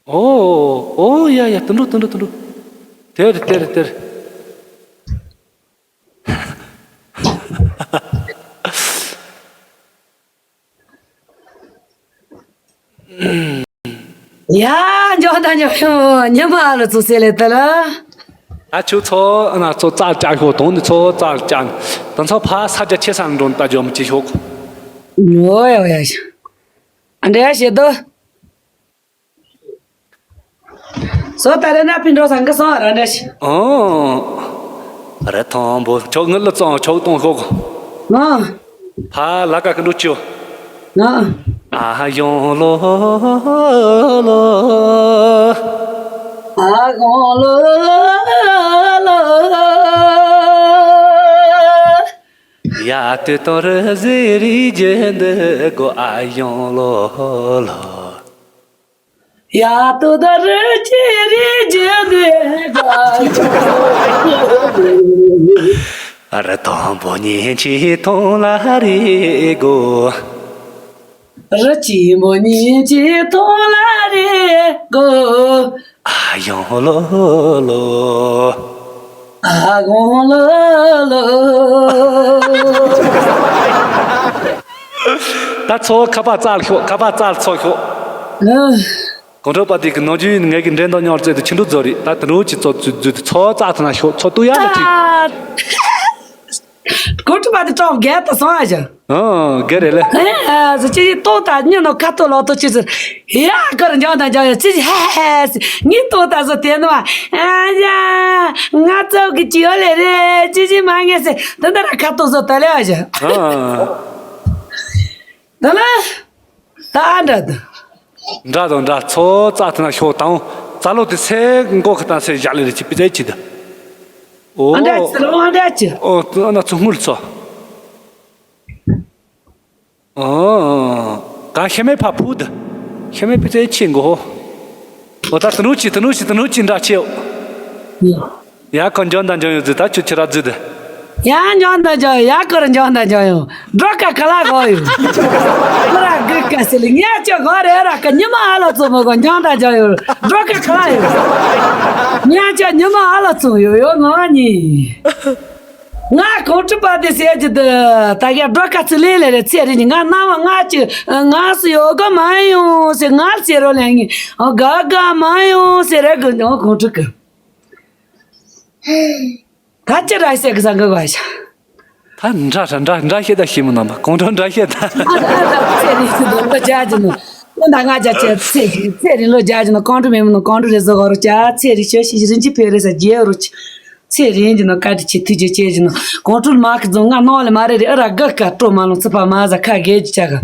ཨོ། ཨོ་ཡ་ཡ་ཏུ་འགྲོ་ཏུ་འགྲོ་ཏུ་འགྲོ། དེར་དེར་དེར། ཡ། འཇོག་དང་འཇོག་ཡོང་ཉི་མ་ལ་ཚོ་སེ་ལེ་ཏི་ལ། ཨ་ཆུ་ཚོ་ཨ་ན་ཚོ་ཙར་ཅག་ཤོག་དོང་ནི་ཚོ་ཙར་ཅག་ནི་དང་ཚོ་ཕ་ས་རྒྱ་ཆེ་ས་འགྲོ་ནི་ད་འཇོག་མི་ཅི་ཤོག་ཡོ་ཡོ་ཡ་ཤི། ཨ་འདྲ་ཡ་ཤི་དོ། སོ་ད་རེ་ན་ཕིན་འགྲོ་སང་གི་སོང་ར་འདྲ་ཤི། ཨོ། རི་ཐང་པོ་ཆོག་ངུ་ལ་ཙང་ཆོག་གཏོང་ཤོག་ཨ། ཕ་ལ་ཀ་ཀི་འགྲོ་ཅིའོ། ཨ། ཨ་ཡོང་ལོ་ལོ། ཨ་ཡོང་ལོ་ལོ། ཡ་ཏི་ཏོ་རི་ཟི་རི་ཇི་འདི་གོ་ཨ་ཡོང་ལོ་ལོ། ཡ་ཏོ་ད་རི་ཅི་རི་ཇི་འདི་ག་རི་དང་པོ་ཉིན་གཅིག་ཐོང་ལ་རི་གོ། རི་ཆེན་པོ་ཉིན་གཅིག་ཐོང་ལ་རི་གོ། ཨ་ཡོང་ལོ་ལོ། ཨ་གོང་ལོ་ལོ། ད་ཚོ་ཁ་པར་རྩར་ཤོག་ཁ་པར་རྩར་ཚོ་ཤོག་ཨ། གོང་ཁྲོ་པ་དེ་གི་ནང་རྒྱུན་ཡིན་ངེད་ཀྱི་འགྲན་ཟླ་ཉོར་རྩེ་དུ་ཆུ་འདུག་རྫོ་རེད་ད་དུ་རུ་ཅི་ཚོ་ཚུ་རྫུ་དུ་ཚོ་རྩ་ཐུ་ན་ཤོག་ཚོ་ཏུ་ཡ་ལ་ཅི། གོང་ཁྲོ་པ་དེ་ཅོག་རྒྱལ་དུ་སོང་ཨ་ཞང་། ཨོ་ག་རེ་ལེ། ཨ་ཙི་ཅི་ཏོ་ད་ཉི་ནོ་ཁ་ཏོ་ལོ་ཏོ་ཅི་ཟེར། ཡ་ཁར་འཇང་དང་འཇང་ཡ་ཅི་ཧེ་ཧེ་ཉི་ཏོ་ད་ཟོ་དེ་ནོ་ཨ་ཡ་ང་ཚོ་གི་ཅི་ཡོ་ལེ་རེ་ཅི་ཅི་མ་ངེ་སེ་ད་ད་ར་ཁ་ཏོ་ཟོ་ད་ལེ་ཨ་ཞང་། ཨོ། ད་ལེ། ད་འདྲ་ད། འདྲ་དང་འདྲ་ཚོ་རྩ་ཐུ་ན་ཤོག་དང་རྩ་ལོ་དེ་སེ་མགོ་ཁ་དང་སེ་བཞག་ལེ་རེ་ཅི་པི་ཙེ་ཅི་ད། ཨོ། ཨ་འདྲ་ཅི་རོ་ཨ་འདྲ་ཅི། ཨོ་ཨ་ན་ཚོ་སྔུལ་ཚོ། ཨོ། ག་ཤེ་མེ་ཕ་ཕུ་ད། ཤེ་མེ་པི་ཙེ་ཆི་མགོ་ཧོ། ཨོ་ད་དུ་ནུ་ཅི་དུ་ནུ་ཅི་དུ་ནུ་ཅི་འདྲ་ཆེའོ། ཡ་ཁོ་འཇོན་དང་འཇོན་ཡོད་ཟི་ད་ཆུ་ཆི་ར་ཟི་ད། ཡང་འཇང་དང་འཇང་ཡོད། ཡང་ཁོ་ར་འཇང་དང་འཇང་ཡོད། འགྲོ་ཀ་ཁ་ལག་གོ་ཡོད། ཁོ་ར་དགོད་ཀ་སི་ལི་ངས་ཅོ་གོ་རེ་ར་ཀ་ཉི་མ་ཨ་ལ་ཚོ་མོ་གོ་འཇང་དང་འཇང་ཡོད། འགྲོ་ཀ་ཁ་ལག་ཡོད། ངས་ཅོ་ཉི་མ་ཨ་ལ་ཚོ་ཡོད་ཡོད་ང་གཉིས། ང་གོང་ཁྲི་པ་དེ་ཟེར་གྱི་འདུག་ད་ག་འགྲོ་ཀ་ཚི་ལེ་ལེ་རེ་ཚེ་རིང་ང་ནམ་ང་ཅི་ང་སུ་ཡོད་ག་མ་ཡོང་ཟེར་ང་ཟེར་རོ་ལེ་ངི་ག་ག་མ་ཡོང་ཟེར་རེ་གི་འཇང་གོང་ཁྲི་གི། ད་ཅི་ར་ཟེར་གི་ཟ་གི་ག་ཤ། ད་འདྲ་འདྲ་འདྲ་འདྲ་བཤད་ད་ཤེས་མི་ནམ་པ་གོང་ཁྲོ་འདྲ་བཤད་ད། ཨ་ད་ད་ཚེ་རིང་ཚེ་རིང་ལོ་བརྒྱ་ཅི་ནོ། ཨོ་ད་ང་བརྒྱ་ཆེ་ཚེ་ཚེ་རིང་ལོ་བརྒྱ་ཅི་ནོ་གོང་ཁྲོ་མེད་མི་ནོ་གོང་ཁྲོ་རེ་ཟོ་ག་རོ་ཅ་ཚེ་རིང་ཤོ་ཤི་རིན་ཅི་ཕེ་རེ་ས་རྒྱལ་རོ་ཅི། ཚེ་རིང་ཅི་ནོ་བཀའ་དྲིན་ཆེ་ཐུགས་རྗེ་ཆེ་ཅི་ནོ་གོང་ཁྲོ་མ་གི་རྫོང་ང་ནོ་ལེ་མ་རེ་རེ་ཨ་ར་ག་ཀ་སྤྲོ་མ་ལོ་ཚི་པ་མ་ཟ་ཁ་གེ་ཅི་ཅ་ག།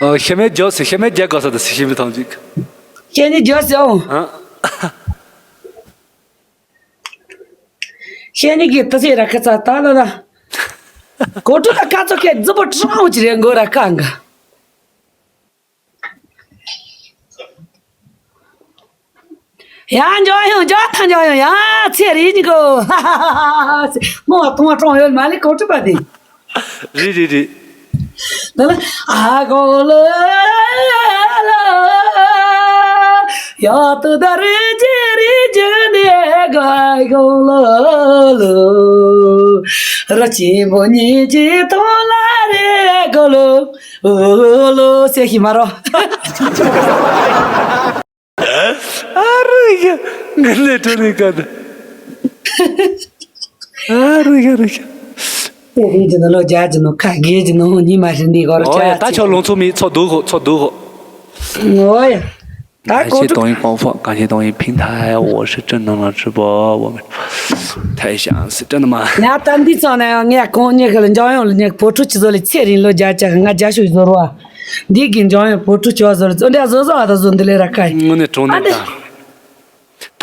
ཨོ་ཤེ་མེ་ཇོ་སི་ཤེ་མེ་རྒྱ་གོ་ས་ད་སི་ཤེ་མེ་ཐོང་ཅིག་ཤེ་ནི་ཇོ་སི་ཨོ། ཨ། ཤེས་ནི་གི་ཏི་སེ་ར་ཁ་ཚ་ད་ལ་ལ། གོ་ཏུ་ལ་ཁ་ཚོ་ཁེ་རྫི་པོ་ཀྲང་ཅི་རེ་མགོ་ར་ཁ་འགའ། ཡང་འཇོག་ཡོང་འཇོག་ཐང་འཇོག་ཡོང་ཡང་ཚེ་རིང་གི་གོ། མོ་བ་ཐུང་བ་ཀྲང་ཡོད་མ་ལི་གོ་ཏུ་པ་དེ། རེད་རེད་རེད། ད་ལ་ཨ་གོ་ལོ་ལོ། ཡ་ཏུ་ད་རེ་ཅེ་རེ་ཅེ་ནེ་ག་གོ་ལོ་ལོ། ར་ཆེན་པོ་ཉིད་ཀྱི་ཐོང་ལ་རེ་གོ་ལོ་ལོ་ཟེར་ཤི་མ་རོ། ཨ་རུ་ཡ། ངན་ལས་གྲོལ་ནས་ག་ད། ཨ་རུ་ཡ་རུ་ཡ། དེ་རིང་གྱི་ནང་ལོ་བརྒྱ་གྱི་ནང་ཁ་རྒྱལ་གྱི་ནང་ཉི་མ་རིན་འདི་གོ་ར་ཨོ་ཡ་ད་ཆོག་ལོང་ཚོ་མི་ཚོ་སྡུག་ཧོ་ཚོ་སྡུག་ཧོ། ཨོ་ཡ། ད་感谢抖音光复，感谢抖音平台，我是正能量直播，我们太想是真的吗？ང་ད་འདི་ཚང་ནས་ངས་གོང་ཉེ་གི་ལ་འཇང་ཡོང་ལ་ངས་བོད་ཕྲུག་ཅི་བཟོ་ལ་ཚེ་རིང་ལོ་བརྒྱ་ཆགས་ང་རྒྱ་ཤོད་བཟོ་རོ། འདི་གི་འཇང་ཡོང་བོད་ཕྲུག་ཅི་བཟོ་ལ་བཟོ་འདྲ་བཟོ་བཟོ་བ་ད་བཟོ་འདི་ལས་ར་ཁ་ཡིན། དངོས་གནས་གྲོང་ཨ་ནས་འདི།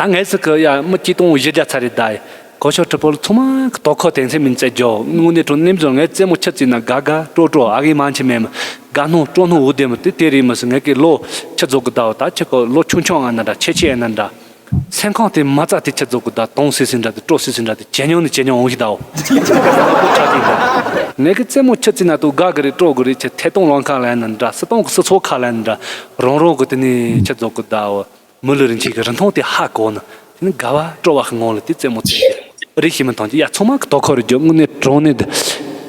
ད། ད་ངས་སི་ཁི་ཡ་མི་གཅིག་སྟོང་བཞི་བརྒྱ་ཚར་རེད་ད། གོ་ཤོག་གྲི་པོ་ལ་ཚང་མ་གི་དོ་ཁོ་དེང་སེ་མིན་བཙལ་རྒྱོ་དངོས་གནས་གྲོང་ནེམ་བཟོ་ངས་རྩེད་མོ་ཆུ་བརྩིས་ན་དགའ་དགའ་སྤྲོ་སྤྲོ་ཨ་གི་མ་ཆེ་མེད་མ་དགའ་སྣང་སྤྲོ་སྣང་འུ་དེ་མ་དེ་དེ་རེད་མ་སི་ངས་ཀི་ལོ་ཆུ་རྫོགས་གི་ད་འོ་ད་ཆུ་གི་ལོ་ཆུང་ཆུང་ཨ་ན་འདྲ་ཆེ་ཆེ་ཨ་ན་འདྲ། སེམས་ཁོང་དེ་མ་རྩ་དེ་ཆུ་རྫོགས་གི་ད་དོང་སི་སི་འདྲ་དེ་སྤྲོ་སི་སི་འདྲ་དེ་ཇེ་ཉུང་ནས་ཇེ་ཉུང་འོང་ཞིག་ད་འོ། ངས་ཀི་རྩེད་མོ་ཆུ་བརྩིས་ན་དུ་དགའ་གི་རེད་སྤྲོ་གི་རེད་ཆེ་ཐད་གཏོང་ལོང་ཁ་ལ་ཨ་ན་འདྲ་སི་སྟོང་གི་སི་ཚོ་ཁ་ལ་ཨ་ན་འདྲ་རོང་རོང་གི་དེ་ནས་ཆུ་རྫོགས་གི་ད་འོ། མི་ལུས་རིན་ཆེན་གྱི་རིན་ཐང་དེ་ཧ་གོ་ན། དེ་ནི་དགའ་བ་སྤྲོ་བ་གི་ངང་ལ་དེ་རྩེད་མོ་རྩེ་རྒྱུ་རེད་ཤེས་མི་ཐང་གི་ཡ་ཚང་མ་གི་དོ་ཁོ་རེ་རྒྱུ་དངོས་གནས་གྲོང་གནས་འདི།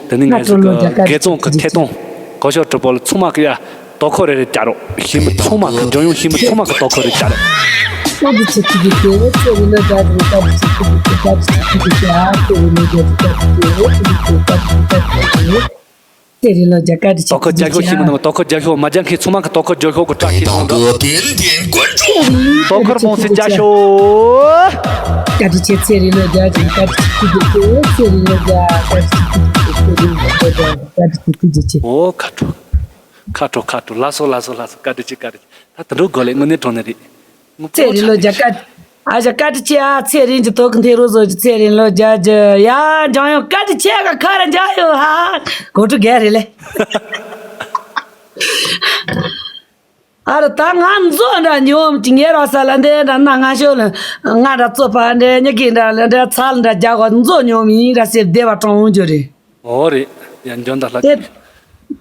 དེ་ནི་ང་ངས་ཚོ་ཀྲུང་ལོ་རྒྱ་གི་གར་དགེ་རྩོང་གི་ཐད་གཏོང་གོ་ཤོག་གྲུ་པོ་ལ་ཚང་མ་གི་ཡ་དོ་ཁོ་རེ་རེ་བྱ་རོགས་ཤེས་མི་ཚང་མ་གི་འཇོན་ཡོང་ཤེས་མི་ཚང་མ་གི་དོ་ཁོ་རེ་བྱ་རོགས། ཀ་ཏི་ཆེ་ཐུགས་ཀྱི་ཁྱེད་ཚེ་རིང་ལོ་རྒྱ་གི་ཀ་ཏི་ཆེ་ཐུགས་ཀྱི་ཁྱེད་ཀ་ཏི་ཆེ་ཐུགས་ཀྱི་ཁྱེད་ཨ་ཚེ་རིང་ལོ་རྒྱ་གི་ཀ་ཏི་ཆེ་ཐུགས་ཀྱི་ཁྱེད་ཀ་ཏི་ཆེ་ཐུགས་ཀྱི་ཁྱེད། ཚེ་རིང་ལོ་བརྒྱ་བཀའ་དྲིན་ཆེ། དོ་ཁུར་རྒྱ་ཤོག་ཤེས་མི་ནང་དོ་ཁུར་རྒྱ་ཤོག་མ་རྒྱ་མཁན་ཚང་མ་གི་དོ་ཁུར་རྒྱ་ཤོག་གི་བཀྲ་ཤིས་ལྷུན་གྲུབ། དོ་ཁུར་མང་སེ་རྒྱ་ཤོག་བཀའ་དྲིན་ཆེ་ཚེ་རིང་ལོ་བརྒྱ་བྱིན་བཀའ་དྲིན་ཆེ་ཐུགས་རྗེ་ཆེ། ཚེ་རིང་ལོ་བརྒྱ་བཀའ་དྲིན་ཆེ་ཐུགས་རྗེ་ཆེ། ཚེ་རིང་ལོ་བརྒྱ་བཀའ་དྲིན་ཆེ་ཐུགས་རྗེ་ཆེ། ཨོ་ཁ་དྲོ། ཁ་དྲོ་ཁ་དྲོ་ལགས་སོ་ལགས་སོ་ལགས་སོ་བཀའ་དྲིན་ཆེ་བཀའ་དྲིན་ཆེ། ད་དུ་འགྲོ་དགོས་ལེ་དངོས་གནས་དྲང་གནས་རེད། ཚེ་རིང་ལོ་བརྒྱ་བཀའ། ཨ་ཞ་བཀའ་དྲིན་ཆེ་ཨ་ཚེ་རིང་གྱི་དོ་ཁུར་འཐེན་རོགས་བཟོ་རྒྱུ་ཚེ་རིང་ལོ་བརྒྱ་རྒྱུ་ཡ་འཇང་ཡོང་བཀའ་དྲིན་ཆེ་ག་ཁ་ར་འཇང་ཡོང་ཧ། གོ་ཁྲུ་རྒྱ་རེད་ལེ། ཨ་ར་ད་ང་མཛོ་འདྲ་ཉོམ་གྱི་ངེ་ར་ས་ལ་འདི་འདྲ་ན་ང་ཤོ་ལ་ང་འདྲ་བཙོ་པ་འདྲ་ཉི་གི་འདྲ་ལ་འདྲ་ཚ་ལ་འདྲ་རྒྱ་གོ་མཛོ་ཉོམ་ཡིན་ར་སེ་བདེ་བ་གྲོང་འོང་རྒྱུ་རེད། ཨོ་རེད། ཡ་འཇོན་ད་ལྷ་ཅིག་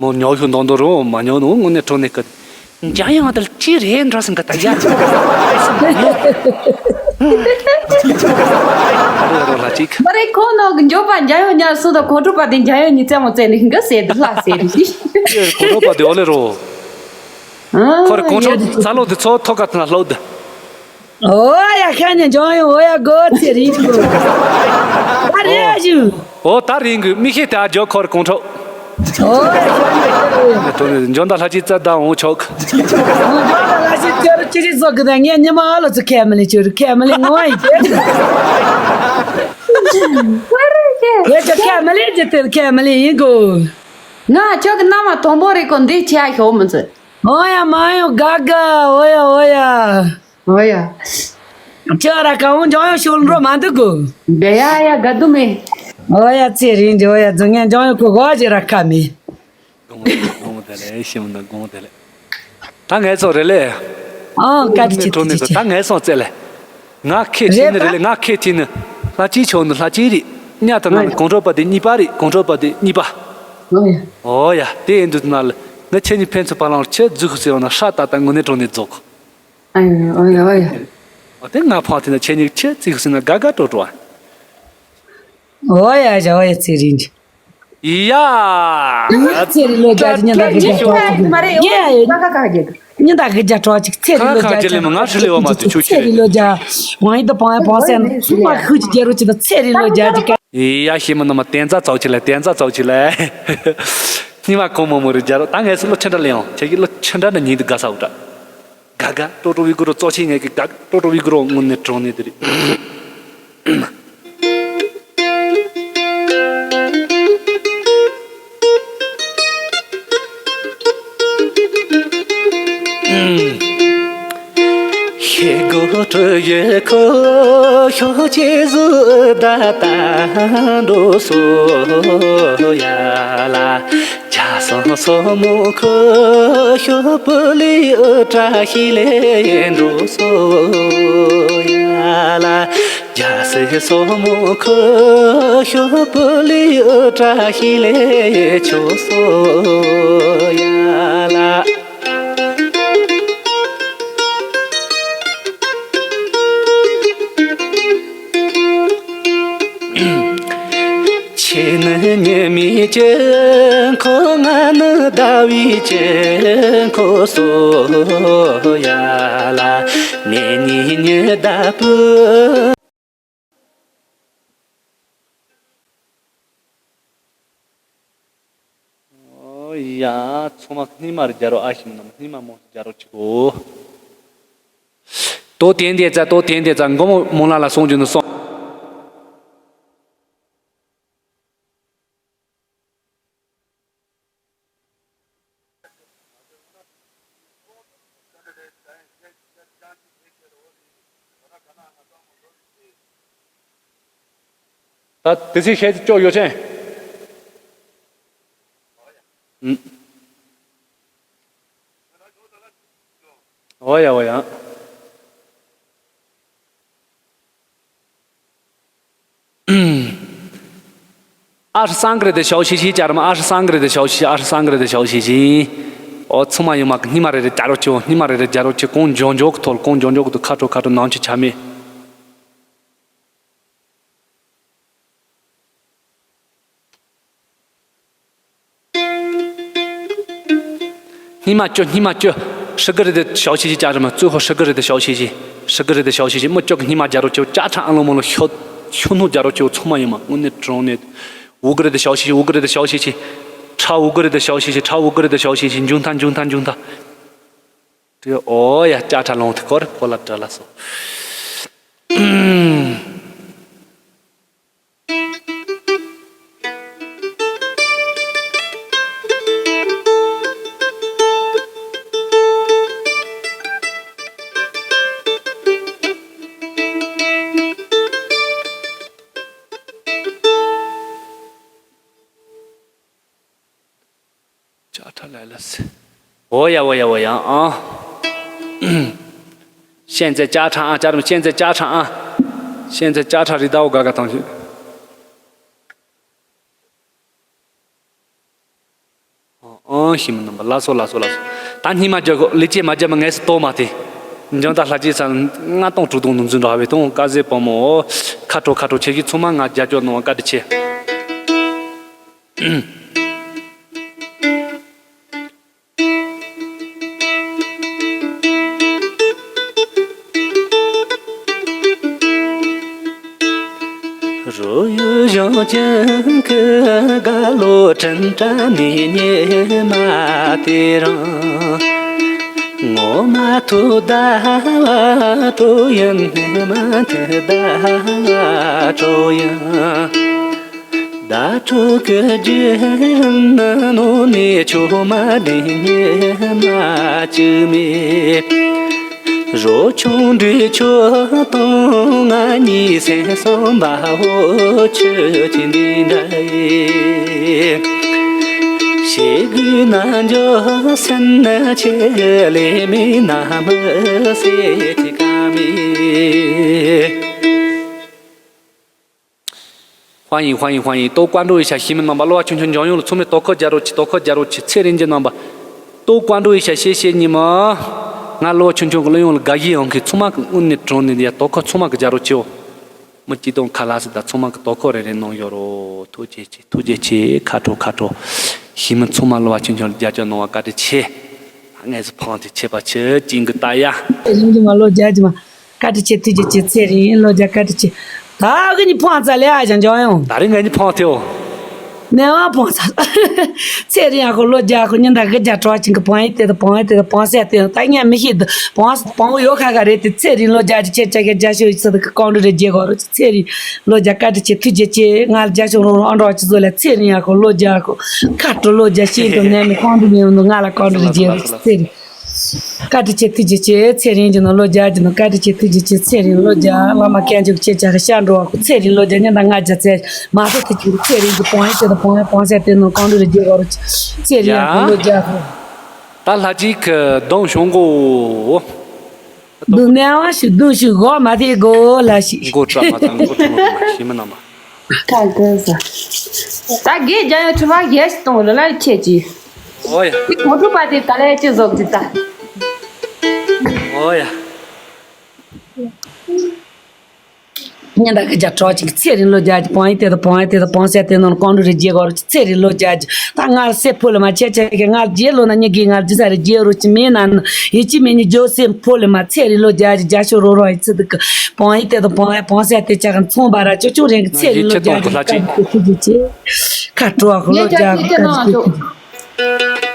མོ་ཉོ་ཤོ་འདོང་འདོང་རོ་མ་ཉོ་ནོ་དངོས་གནས་ཁྲོ་ནས་ཀི། འཇང་ཡང་དལ་ཅི་རེད་འགྲོ་སེམས་ཀི་ད་ཡ། རོ་རོ་ལྷ་ཅིག་མ་རེད་ཁོང་ནོ་གི་འཇོག་པ་འཇང་ཡང་ཉར་སོང་ད་གོང་ཁྲོ་པ་དེ་འཇང་ཡང་ཉི་ཙམ་མོ་བཙལ་ནས་གི་ཟེར་དུ་ལྷ་ཟེར་རེད། གོང་ཁྲོ་པ་དེ་ཨོ་ལེ་རོ། ཁོ་རེ་གོང་ཁྲོ་ཚ་ལོ་དེ་ཚོ་ཐོག་ཁ་ཐ་ན་ལྷོ་དེ། ཨོ་ཡ་ཤ་ཉེ་འཇོང་ཡོང་ཨོ་ཡ་གོ་ཚེ་རིང་གོ། ཨ་རེ་ཨ་ཞུ། ཨོ་ད་རིང་གི་མི་ཤེས་ད་འཇོ་འཁོར་གོང་ཁྲོ། ཨོ་ཡ་ཤ་ཉེ་འཇོ་ཡོང་། འཇོ་ད་ལྷ་ཅི་ཙ་ད་འོང་ཆོག་འཇོ་ད་ལྷ་ཅི་ཅོ་རུ་ཅི་རི་ཟོ་གི་ད་ངས་ཉི་མ་ཨ་ལོ་ཚུ་ཁས་མི་ལེ་ཅོ་རུ་ཁས་མི་ལེ་ངོ་ཡི་ཅེ། ངས་ཅོ་ཁས་མི་ལེ་ཅེ་དེ་ཁས་མི་ལེ་ཡིན་གོ། ང་ཁྱོད་ཀྱི་མནའ་མ་དང་པོ་རེད་གོ་འདི་ཆེ་ཨ་ཤོག་མི་ཚོད། ཨོ་ཡ་མ་ཡོང་དགའ་དགའ་ཨོ་ཡ་ཨོ་ཡ། ཨོ་ཡ། ཁྱོད་ར་ཀ་འོང་འཇང་ཡོང་ཤོག་འགྲོ་མ་འདུག་གོ། དགའ་ཡ་ཡ་དགའ་སྡུག་མེད། ཨོ་ཡ་ཚེ་རིང་འདི་ཨོ་ཡ་རྫོང་ངན་འཇང་ཡོང་ཁོ་གོ་ཅི་ར་ཁ་མེད། དགོངས་དག་དགོངས་དག་ལེ་ཤི་མི་འདུག་དགོངས་དག་ལེ། ད་ངས་སོང་རེད་ལེ། ཨང་བཀའ་དྲིན་ཆེ་ཁྲོ་ནི་ཐུགས་རྗེ་ཆེ། ད་ངས་སོང་བཙལ་ལེ། ང་ཁེ་ཆེ་ནི་རེད་ལེ་ང་ཁེ་ཆེ་ནི། ལྷ་ཅི་ཆོག་ནི་ལྷ་ཅི་རེད། ཉ་དང་ནང་གོང་ཁྲོ་པ་དེ་གཉིས་པ་རེད། གོང་ཁྲོ་པ་དེ་གཉིས་པ། ཨོ་ཡ། ཨོ་ཡ། དེ་ཡིན་དུས་ན་ལ་ང་ཁྱེད་གཉིས་ཕན་ཚུན་བར་ལ་ཁྱེད་རྫུ་ཁུ་ཟེར་བ་ན་ཧྲ་ཏག་ཏག་དངོས་གནས་དྲང་གནས་རྫོགས། ཨ་ཡ། ཨོ་ཡ། ཨོ་ཡ། ཨོ་དེ་ང་ཕང་དེ་ན་ཁྱེད་གཉིས་ཁྱེད་རྫུ་ཁུ་ཟེར་ན་དགའ་དགའ་སྤྲོ་སྤྲོ་ཨ། ཨོ་ཡ་ཡ། ཨོ་ཡ། ཚེ་རིང་། ཡ། ཚེ་རིང་ལོ་བརྒྱ་ཅིག་ཉིན་ལྟར་གི་བརྒྱ་སྤྲོ་ཅིག་ཉིན་ལྟར་གི་བརྒྱ་སྤྲོ་ཅིག་ཚེ་རིང་ལོ་བརྒྱ་ཅིག་ང་ཧྲི་ལེ་བ་མ་ཅིག་ཆུ་ཆུ་ཚེ་རིང་ལོ་བརྒྱ། ཝང་ཡི་དང་པང་ཡ་པང་སེ་ཚུགས་མ་ཁུག་ཅིག་རྒྱལ་རོ་ཅིག་དང་ཚེ་རིང་ལོ་བརྒྱ་ཅིག་ཡ་ཤི་མ་ན་མ་བསྟན་རྩ་ཚོགས་ཅིག་ལ་བསྟན་རྩ་ཚོགས་ཅིག་ལ། སྙིང་མ་ཁོང་མོ་མོ་རི་རྒྱལ་རོ་ད་ངས་སུ་ལོ་ཆེན་དྲ་ལེ་ཡོང་ཁྱེད་ཀྱི་ལོ་ཆེན་དྲ་ན་ཉིན་དུ་དགའ་ས་འུ་དྲ། དགའ་དགའ་སྤྲོ་སྤྲོ་བི་གུ་རོ་གཙོ་ཆེ་ངས་ཀྱི་དགའ་དགའ་སྤྲོ་སྤྲོ་བི་གུ་རོ་དངོས་གནས་དྲང་གནས་དེ་རེད། ཤེལ་སྒོ་གྲུ་བཞི་ཁོ་ཤོག་ཅེས་བཟོ་ད་ལྟ་འགྲོ་སོ་ཡ་ལ། ཇ་སང་སོ་མོ་ཁོ་ཤོ་པུ་ལི་ཨུ་ཏྲ་ཤི་ལེ་འགྲོ་སོ་ཡ་ལ། ཇ་སེ་སོ་མོ་ཁོ་ཤོ་པུ་ལི་ཨུ་ཏྲ་ཤི་ལེ་ཆོ་སོ་ཡ་ལ། ཁྱེད་ནི་ཉི་མའི་དཀྱིལ་འཁོར། ང་ནི་ཟླ་བའི་དཀྱིལ་འཁོར་སོ་ཡ་ལ། ངེད་གཉིས་ཉི་ཟླ་བུ། ཨོ་ཡ། ཚང་མ་སྙིང་མ་རེ་རྒྱ་རོ་ཨ་ཞིམ་ནམ་སྙིང་མ་མོ་རྒྱ་རོ་ཆི་གོ། ཏོ་ཏན་ཏན་ཙ་ཏོ་ཏན་ཏན་ཙ་མགོ་མོ་མོ་ལ་ལ་སོང་རྒྱུ་ནི་སོང་། ད་དེ་ཚེ་ཤེས་ཀྱི་ཅོག་ཡོད་ཆེན། ཨོ་ཡ་ཨོ་ཡ། ཨ་ཧྲི་སང་གི་རེད་དེ་ཞའོ་ཤི་ཤི་ཅར་མ་ཨ་ཧྲི་སང་གི་རེད་དེ་ཞའོ་ཤི་ཨ་ཧྲི་སང་གི་རེད་དེ་ཞའོ་ཤི་ཤི། ཨོ་ཚང་མ་ཡོང་མ་སྙིང་མ་རེ་རེ་རྒྱ་རོ་ཆེ་བོ་སྙིང་མ་རེ་རེ་རྒྱ་རོ་ཆེ་གོང་འཇོག་འཇོག་གི་ཐོལ་གོང་འཇོག་འཇོག་གི་ཐོལ་ཁ་ཁྲོ་ཁ་ཁྲོ་ནང་ཆུ་ཆ་མེད། སྙིང་མ་བཅུ་སྙིང་མ་བཅུ། ཧྲི་གི་རི་དེ་ཞའོ་ཤི་ཤི་ཅག་རི་མ་གཙོས་ཧོ་ཧྲི་གི་རི་དེ་ཞའོ་ཤི་ཤི། ཧྲི་གི་རི་དེ་ཞའོ་ཤི་ཤི་མི་བཅུ་གི་སྙིང་མ་རྒྱ་རོ་ཆེ་བོ་ཅག་ཁྲ་ཨང་ལོ་མོ་ལོ་ཤོ། ཤོ་ནུ་རྒྱ་རོ་ཆེ་བོ་ཚང་མ་ཡོད་མ་དངོས་གནས་དྲང་གནས། འུ་གི་རི་དེ་ཞའོ་ཤི་ཤི་འུ་གི་རི་དེ་ཞའོ་ཤི་ཤི། ཁྲ་འུ་གི་རི་དེ་ཞའོ་ཤི་ཤི་ཁྲ་འུ་གི་རི་དེ་ཞའོ་ཤི་ཤི་འཇུང་ཐང་འཇུང་ཐང་འཇུང་ཐང་། དེ་ཨོ་ཡ་ཅག་ཁྲ་ལོང་དེ་ཀོ་རི་ཕོ་ལ་དྲ་ལ་སོ། ཅག་ཁྲ་ལ་ལ་སི། ཨོ་ཡ་ཨོ་ཡ་ཨོ་ཡ་ཨང་། ཤན་ཙེ་ཅག་ཁྲ་ཨང་ཅག་རམ་ཤན་ཙེ་ཅག་ཁྲ་ཨང་། ཤན་ཙེ་ཅག་ཁྲ་རི་ཟླ་བོ་ག་ག་ཐང་ཞིག་ཨང་ཞིམ་ནམ་པ་ལ་སོ་ལ་སོ་ལ་སོ། ད་སྙིང་མ་རྒྱག་གོ་ལི་ཅེ་མ་རྒྱབ་མ་ངས་སུ་ཏོ་མ་དེ། འཇང་ད་ལྷ་རྗེ་ཚང་ལྔ་སྟོང་དྲུག་སྟོང་ནང་འཛུལ་འགྲོ་བའི་སྟོང་དཀའ་ཟེར་བུ་མོ། ཁ་དྲོ་ཁ་དྲོ་ཆེ་ཞིག་ཚང་མ་ང་རྒྱ་སྐྱོར་གནང་བ་བཀའ་དྲིན་ཆེ། རོ་ཡུ་ཞང་ཅན་གི་ག་ལོ་དྲན་དྲ་ནི་ཉེ་མ་དེ་རང་། ངོ་མ་ཐུ་ད་བ་ཏོ་ཡིན་ནི་མ་ཐུ་ད་བ་ཏོ་ཡིན། ད་ཕྲུ་གུ་རྒྱུན་ནོ་ནི་ཆུ་མ་དེ་ཉེ་མ་ཅི་མི། རོ་ཆུང་འདྲི་ཆུ་དང་ང་གཉིས་སེམས་སོམ་པ་འོ་ཆུ་ཆེན་འདི་འདྲ་ཡི། ཤེས་དགོས་ན་འཇོ་སེམས་ན་ཆེ་ལེ་མི་ན་མི་སེ་ཐི་ཀ་མི། 欢迎欢迎欢迎，都关注一下喜马拉雅吧，老板，求求你们，我们的同事们，多多加入起，多多加入起，谢谢你们吧。都关注一下，谢谢你们。俺老板，求求你们，我们的同事们，多多加入起哦。མི་སྐྱིད་སྡུག་ཁ་ལག་ཟིག་དང་ཚང་མ་གི་དོ་ཁུར་རེ་རེ་གནང་ཡོད་རོ། ཐུགས་རྗེ་ཆེ། ཐུགས་རྗེ་ཆེ། ཁ་དྲོ་ཁ་དྲོ། ཞི་མི་ཚང་མ་ལོ་བ་ཆུང་ཆུང་ལ་རྒྱབ་སྐྱོར་གནང་བ་བཀའ་དྲིན་ཆེ། ངས་སུ་ཕངས་ཏེ་ཆད་པ་ཆེ་ཅིང་གི་ལྟ་ཡ། རིང་གི་མ་ལོ་རྒྱ་གི་མ། བཀའ་དྲིན་ཆེ། ཐུགས་རྗེ་ཆེ། ཚེ་རིང་ལོ་རྒྱ་བཀའ་དྲིན་ཆེ། ད་གི་ནི་ཕངས་ཙ་ལེ་ཨ་ཅང་ཅང་ཡོང་། ད་རིང་ངས་ནི་ཕངས་ཏེའོ། ནས་བ་ཕངས་ཙ། ཚེ་རིང་ཡ་ཁོ་ལོ་རྒྱ་ཁོ་ཉི་ཟླ་གི་རྒྱ་གྲོགས་ཅིང་གི་ཕངས་ཡི་དེ་དང་ཕངས་ཡི་དེ་དང་ཕངས་སེ་དེ་ད་ཉན་མི་ཤེས་དུ་ཕངས་ཕངས་ཡོད་ཁ་ཁ་རེད་དེ། ཚེ་རིང་ལོ་རྒྱ་གི་ཆེ་ཆ་གི་རྒྱ་ཤོད་ཡི་ཚ་དུ་གི་གང་འདྲ་རེ་རྒྱལ་གོ་རུ། ཚེ་རིང་ལོ་རྒྱ་བཀའ་དྲིན་ཆེ། ཐུགས་རྗེ་ཆེ། ང་ལ་རྒྱ་ཤོག་རོང་རོང་ཨ་འདྲ་བ་ཅི་བཟོ་ལ། ཚེ་རིང་ཡ་ཁོ་ལོ་རྒྱ་ཁོ་ཁ་དྲོ་ལོ་རྒྱ་ཤེས་དང་ནས་མི་གང་དུ་མི་ཡོང་དུ་ང་ལ་གང་འདྲ་རེ་རྒྱལ་རུ། ཚེ་རིང་བཀའ་དྲིན་ཆེ། ཐུགས་རྗེ་ཆེ། ཚེ་རིང་གི་ནང་ལོ་རྒྱ་གི་ནང་བཀའ་དྲིན་ཆེ། ཐུགས་རྗེ་ཆེ། ཚེ་རིང་ལོ་རྒྱ་བླ་མ་སྐད་འཇུག་ཆེ་ཆ་གི་ཤ་འགྲོ་བ་ཁོ། ཚེ་རིང་ལོ་རྒྱ་ཉི་ཟླ་ལྔ་བརྒྱ་ཚེ་མ་ཐོ་ཐུགས་ཀྱི་ཚེ་རིང་གི་ཕང་ཡི་ཚེ་དང་ཕང་ཡི་ཕང་སེ་དེ་ནང་གང་འདྲ་རེ་རྒྱལ་བ་རུ། ཚེ་རིང་ཡ་ཁོ་ལོ་རྒྱ་ཁོ། ད་ལྷ་གཅིག་གི་གདོང་ཤོང་གོ། སྡུག་ནས་བ་ཞིག་སྡུག་ཞིག་འོག་མ་དེ་གོ་ལ་ཞིག་མགོ་བཀྲ་མ་ཚང་མགོ་བཀྲ་མ་ཞིག་མི་རྣམ་པ། ཁ་དགོས་ས། ད་དགེ་རྒྱ་ཡོད་ཁྲི་བ་ཡས་གཏོང་ལ་ལ་ཁྱེད་ཀྱིས། ཨོ་ཡ། དེ་གོང་ཁྲོ་པ་དེ་ག་ལས་ཅི་བཟོ་གི་ད། ཨོ་ཡ། ཉི་ཟླ་གི་རྒྱ་གྲོགས་ཅིག་ཚེ་རིང་ལོ་རྒྱ་གི་ཕང་ཡི་དེ་དང་ཕང་ཡི་དེ་དང་ཕང་སེ་དེ་ནང་གང་འདྲ་རེ་རྒྱལ་གོ་རུ། ཚེ་རིང་ལོ་རྒྱ་གི་ད་ང་སེ་ཕོ་ལ་མ་ཆེ་ཆེ་གི་ང་རྒྱལ་ལོ་ན་ཉི་གི་ང་རྒྱུ་ས་རེ་རྒྱལ་རུ་ཅི་མེད་ན་ཡི་ཅི་མེད་ཉི་ཇོ་སེ་ཕོ་ལ་མ། ཚེ་རིང་ལོ་རྒྱ་གི་རྒྱ་ཤོག་རོ་རོ་ཡི་ཚེ་དུ་གི་ཕང་ཡི་དེ་དང་ཕང་ཡི་ཕང་སེ་དེ་ཆ་གི་མཚུངས་པ་ར་ཅོ་ཅོ་རེང་གི་ཚེ་རིང་ལོ་རྒྱ་གི་བཀའ་དྲིན་ཆེ། ཐུགས་རྗེ་ཆེ། ཁ་དྲོ་བ་ཁོ་ལོ་རྒྱ་གི་བཀའ་དྲིན་ཆེ།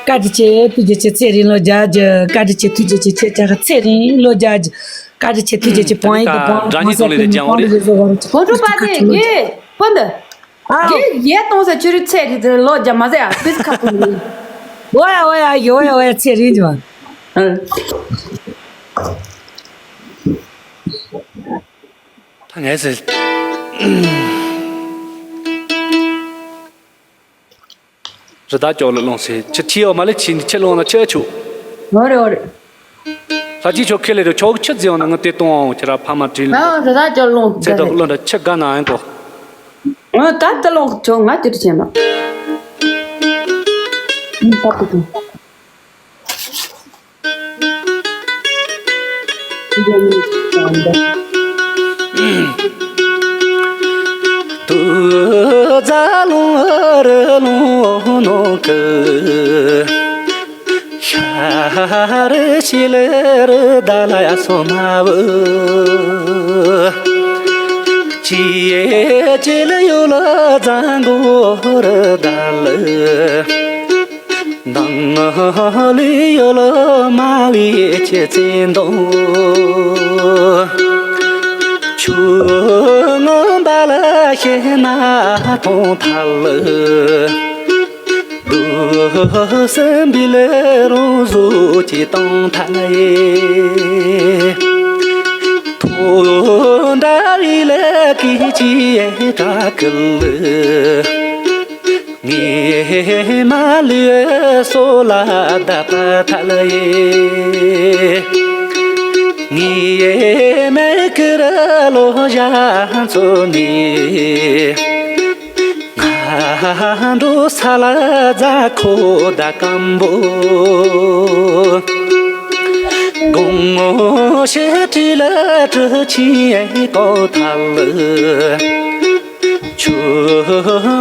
བཀའ་དྲིན་ཆེ། ཐུགས་རྗེ་ཆེ། ཚེ་རིང་ལོ་རྒྱ་གི་བཀའ་དྲིན་ཆེ། ཐུགས་རྗེ་ཆེ། ཚེ་ཆ་གི་ཚེ་རིང་ལོ་རྒྱ་གི་བཀའ་དྲིན་ཆེ། ཐུགས་རྗེ་ཆེ། ཕང་ཡི་དང་ཕང་ཕང་སེ་དེ་ནི་ཕང་རེ་རེ་བཟོ་བ་རུ་ཆེ། གོང་ཁྲོ་པ་དེ་ངའི་ཕོ་འདི། ཨ། དགེ་ཡས་གཏོང་ས་ཆུ་རུ་ཚད་དེ་ལོ་རྒྱ་མ་ཟེར་ཡ་པིས་ཁ་ཐུག་ནི། ཨོ་ཡ་ཨོ་ཡ་ཨོ་ཡ་ཨོ་ཡ་ཚེ་རིང་ཇི་བ། ད་ངས་ཟེར། རི་དྭགས་ཅོག་ལ་ལོངས་སེ་ཁྱི་ཁྱི་ཡོད་མ་ལེ་ཁྱི་ཁྱི་ལོངས་ན་ཁྱི་ཆུ། ཨོ་རེ་ཨོ་རེ། ལྷ་ཅི་ཆོ་ཁེ་ལེ་རེ་ཆོག་ཁྱི་རྫི་ཡོང་ན་ང་དེ་གཏོང་ཁྱི་ར་ཕ་མ་དྲིན། ཨ་རི་དྭགས་ཅོག་ལོངས་ཚེ་ཐོག་བློ་འདྲ་ཁྱི་དགའ་ན་ཨེ་གོ། ཨ་ད་ད་ལོངས་ཆོག་ང་དེ་དུ་བྱས་ན། ཨ་ད་དུ་དུ། དུ་ཛ་ལུང་རི་ལུང་ནོ་ཀི། ཤ་རི་ཤི་ལི་རི་ད་ལ་ཡ་སོ་མ་བུ། ཅི་ཡེ་ཅི་ལི་ཡུ་ལ་ཛང་གོ་རི་ད་ལི། ནང་ལུས་ཡོད་ལ་མ་བའི་ཆེ་ཚེ་འདོང་། ཆུ་ངམ་པ་ལ་ཤེ་ན་ཐོང་ཐལ། དུ་སེམས་པའི་ལས་རུང་བཟོ་ཅི་བཏང་ཐལ། ཐོ་འདྲ་བའི་ལས་ཀྱི་ཅི་ཡེ་དྲག་གི་ལི། ངའི་མ་ལུས་སོ་ལ་བདག་པ་ཐལ་ཡེ། ངའི་མེ་ཀི་ར་ལོ་ཞག་ཚོ་ནི། ང་འགྲོ་ས་ལ་རྫ་ཁོ་ད་སྐམ་པོ། དགོང་མོ་ཞེ་དྲི་ལ་དྲི་ཆིན་ཡེ་ཀོ་ཐལ། ཆུ་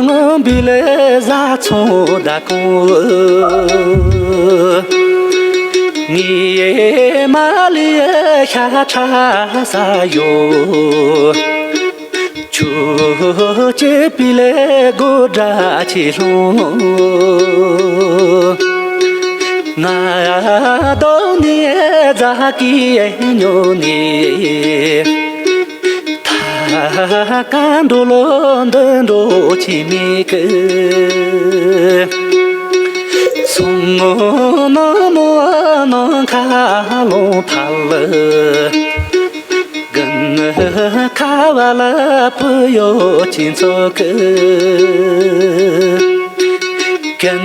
ངམ་བི་ལེ་ཟ་ཚོ་ད་ཀོ། ངའི་མ་ལི་ཤ་ཁྲ་ས་ཡོ། ཆུ་ཅི་བི་ལེ་གོ་དྲ་ཆི་ལོང་། ང་དོ་ནི་ཛ་ཀི་ཉོ་ནི། ཐ་ཀ་འགྲོ་ལོ་འདི་འགྲོ་ཆི་མི་ཀི། སོང་ནོ་མོ་ནོ་ཁ་ལོང་ཐལ། གན་ཁ་བ་ལ་པུ་ཡོ་ཆིན་ཚོ་ཀི། གན་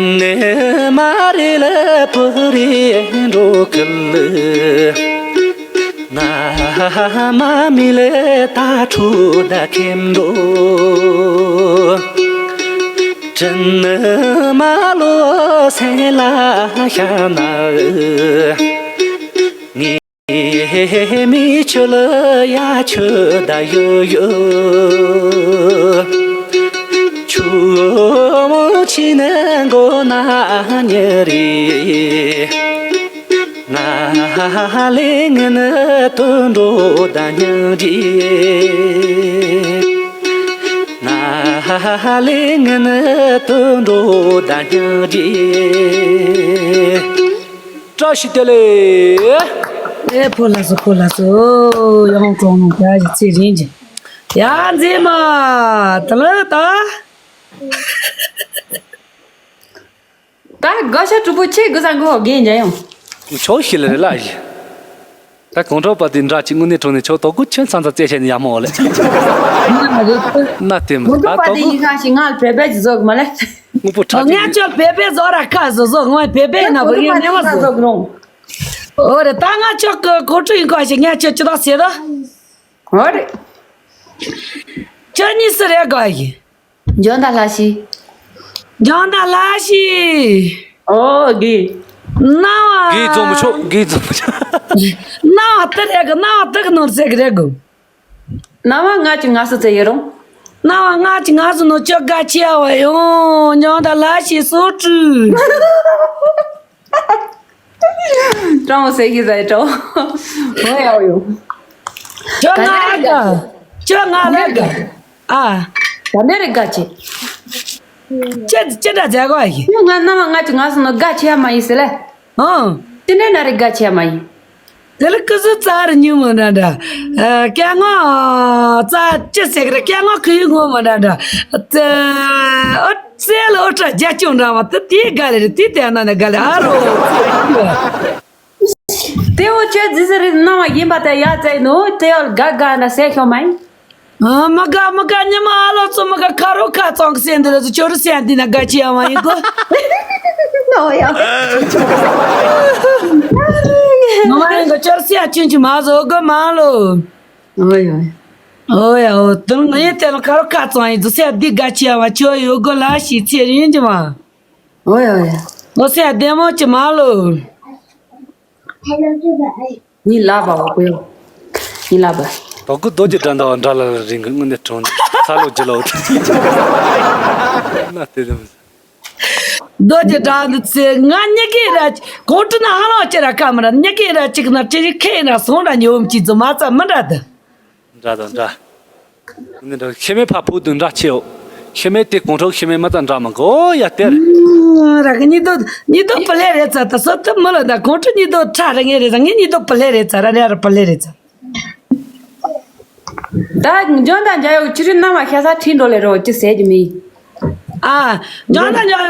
མ་རི་ལ་པུ་རི་འགྲོ་ཀི་ལི། ན་མ་མི་ལ་ད་ཁྲུ་ད་ཁེམ་འགྲོ། དྲིན་མ་ལོ་སེ་ལ་ཤ་ན་ངེ་མི་ཆུ་ལ་ཡ་ཆུ་ད་ཡོ་ཡོ། ཆུ་མོ་ཆི་ནས་མགོ་ན་ཉེ་རེ། ང་ལེ་ངན་དུ་འགྲོ་ད་ཉང་རི། ང་ལེ་ངན་དུ་འགྲོ་ད་ཉང་རི། བཀྲ་ཤིས་བདེ་ལེགས། ཨེ་ཕོ་ལ་སོ་ཕོ་ལ་སོ། ཡང་གྲོང་ནང་བཀྲ་ཤིས་ཚེ་རིང་གི། ཡ་མཛེས་མ། ད་ལ་ད། ད་དགའ་ཤ་གྲུ་པོ་ཆེ་དགུ་ས་མགོ་རྒན་འཇའ་ཡང་། ཆོག་ཤི་ལ་རེ་ལ་ཡི། ད་གོང་ཁྲོ་པ་དེ་འདྲ་ཅིག་དངོས་གནས་དྲང་ནས་ཆོག་དོ་གུ་ཁྱོད་ཚང་ཚང་རྩེ་ཆེ་ནས་ཡ་མོ་ལེ། ན་དེ་མི་གོང་ཁྲོ་པ་དེ་ཡི་ཁ་ཞིག་ང་ལ་བེ་བེ་ཅིག་བཟོ་གི་མ་ལེ། དངོས་པོ་ཁྲ་ང་ཅིག་ཅོ་བེ་བེ་བཟོ་ར་ཁ་བཟོ་བཟོ་ང་བེ་བེ་ན་བུ་ཡིན་ནེ་བ་བཟོ། ཨོ་རེ་ད་ང་ཅོ་གི་གོང་ཁྲོ་ཡིན་ཁ་ཞིག་ང་ཅོ་ཅི་ད་ཟེར་ད། ཨོ་རེ། ཅོ་གཉིས་སུ་རེ་ག་ཡི། འཇོན་ད་ལྷ་ཤི། འཇོན་ད་ལྷ་ཤི། ཨོ་གི། ན་བ། གི་རྫོང་མི་ཆོག་གི་རྫོང་མི་ཆོག་ན་བ་ཏི་རེ་གི་ན་བ་ཏི་གི་ནོར་ཟེ་གི་རེ་གི། ན་བ་ང་ཅི་ང་སུ་ཚེ་ཡི་རུང་། ན་བ་ང་ཅི་ང་སུ་ནོ་ཅོ་ག་ཆི་ཡ་བ་ཡོང་འཇོན་ད་ལྷ་ཤི་སུ་ཀྲུ། ཀྲང་བོ་ཟེར་གི་ཟེར་ཀྲང་བོ་ཡ་ཡོ། ཅོ་ང་ལ་ག་ཅོ་ང་ལ་ག་ཨ། ད་འདི་རེ་དགའ་ཆེ། ཅི་ཅི་འདྲ་མཛད་གོ་ཡི། ང་རྣམ་པ་ང་ཅི་ང་སོང་ན་དགའ་ཆེ་ཡ་མ་ཡིན་ཟེར་ལེ། ཨང་། ཅི་འདྲ་ན་རེ་དགའ་ཆེ་ཡ་མ་ཡིན། དེ་ལ་ཀི་ཟུ་རྩ་རུ་ཉུང་མོ་འདྲ་འདྲ། ཨ། སྐད་ངོ་རྩ་ཅི་ཟེར་གི་རེད། སྐད་ངོ་ཁུ་ཡུ་ངོ་མོ་འདྲ་འདྲ། ཨ། ཨོ་ཙེ་ལ་ཨོ་ཁྲ་རྒྱ་ཅུང་འདྲ་བ་དེ་དེའི་དགའ་ལེ་རེད། དེ་དེ་ན་ནི་དགའ་ལེ་ཨ་རོ། དེ་འོ་ཁྱོད་ཟི་ཟི་རི་སྣང་བ་ཡིན་པ་དེ་ཡ་ཙེ་ནོ་དེ་འོ་དགའ་དགའ་ན་ཟེར་ཤོག་མ་ཡིན། ཨ། མི་དགའ་མི་དགའ། ཉི་མ་ཨ་ལོ་ཚོ་མི་དགའ། ཁ་རོ་ཁ་ཙང་གི་སེམས་འདི་ལ་ཚོ་ཁྱོད་རི་སེམས་འདི་ན་དགའ་ཆེ་ཡ་མ་ཡིན་གོ། ཨོ་ཡ། ངོ་མ་ཡིན་གོ། ཁྱོད་སེམས་ཆུན་ཆུན་མ་བཟོ་གོ་མ་ལོ། ཨོ་ཡ། ཨོ་ཡ། ཨོ་དུང་ངའི་དེ་ལ་ཁ་རོ་ཁ་ཙང་ཡིན་ཚོ་སེམས་འདི་དགའ་ཆེ་ཡ་མ་ཁྱོད་ཡོད་གོ་ལ་ཤི་ཚེ་རིང་གི་མ། ཨོ་ཡ་ཨོ་ཡ། ཨོ་སེམས་བདེ་མོ་ཅི་མ་ལོ། ཉི་ལ་བ་འོ་ཀོ་ཡོ། ཉི་ལ་བ། དོ་ཀུ་རྡོ་རྗེ་འགྲན་ཟླ་བ་འདྲ་ལ་རིང་གི་དངོས་གནས་གྲོང་ཚ་ལོ་རྒྱུ་ལོ། ན་དེ་དེ་མི། རྡོ་རྗེ་འགྲན་ཟླ་ཚེ་ང་ཉི་གེ་ར་གོང་ཁྲི་ན་ཧ་ལོ་ཅེ་ར་ཀ་མ་ར་ཉི་གེ་ར་ཅིག་ན་ཅི་རི་ཁེ་ན་སོང་ར་ཉི་འོམ་ཅི་ཙོ་མ་ཙ་མི་འདྲ་དེ། འདྲ་དང་འདྲ། འདི་འདྲ་ཤི་མེད་ཕ་ཕུག་ཏུ་འདྲ་ཆེའོ། ཤི་མེད་དེ་གོང་ཁྲོག་ཤི་མེད་མ་ཙམ་འདྲ་མ་གོ་ཡ་སྟེར། ར་གི་ཉི་དོ་ཉི་དོ་པ་ལེ་རེ་ཙ་ད་སོ་ཏི་མི་ལ་ད་གོང་ཁྲོ་ཉི་དོ་ཁྲ་རེ་ངེ་རེ་ཙ་ངེ་ཉི་དོ་པ་ལེ་རེ་ཙ་ར་རེ་ར་པ་ལེ་རེ་ཙ། ད་འཇོན་དང་འཇའ་ཡོག་ཆུ་རི་ནང་མ་ཤ་ས་ཁྲིན་འགྲོ་ལེ་རོ་ཅི་ཟེར་གྱི་མི། ཨ། འཇོན་དང་འཇའ་ཡོག་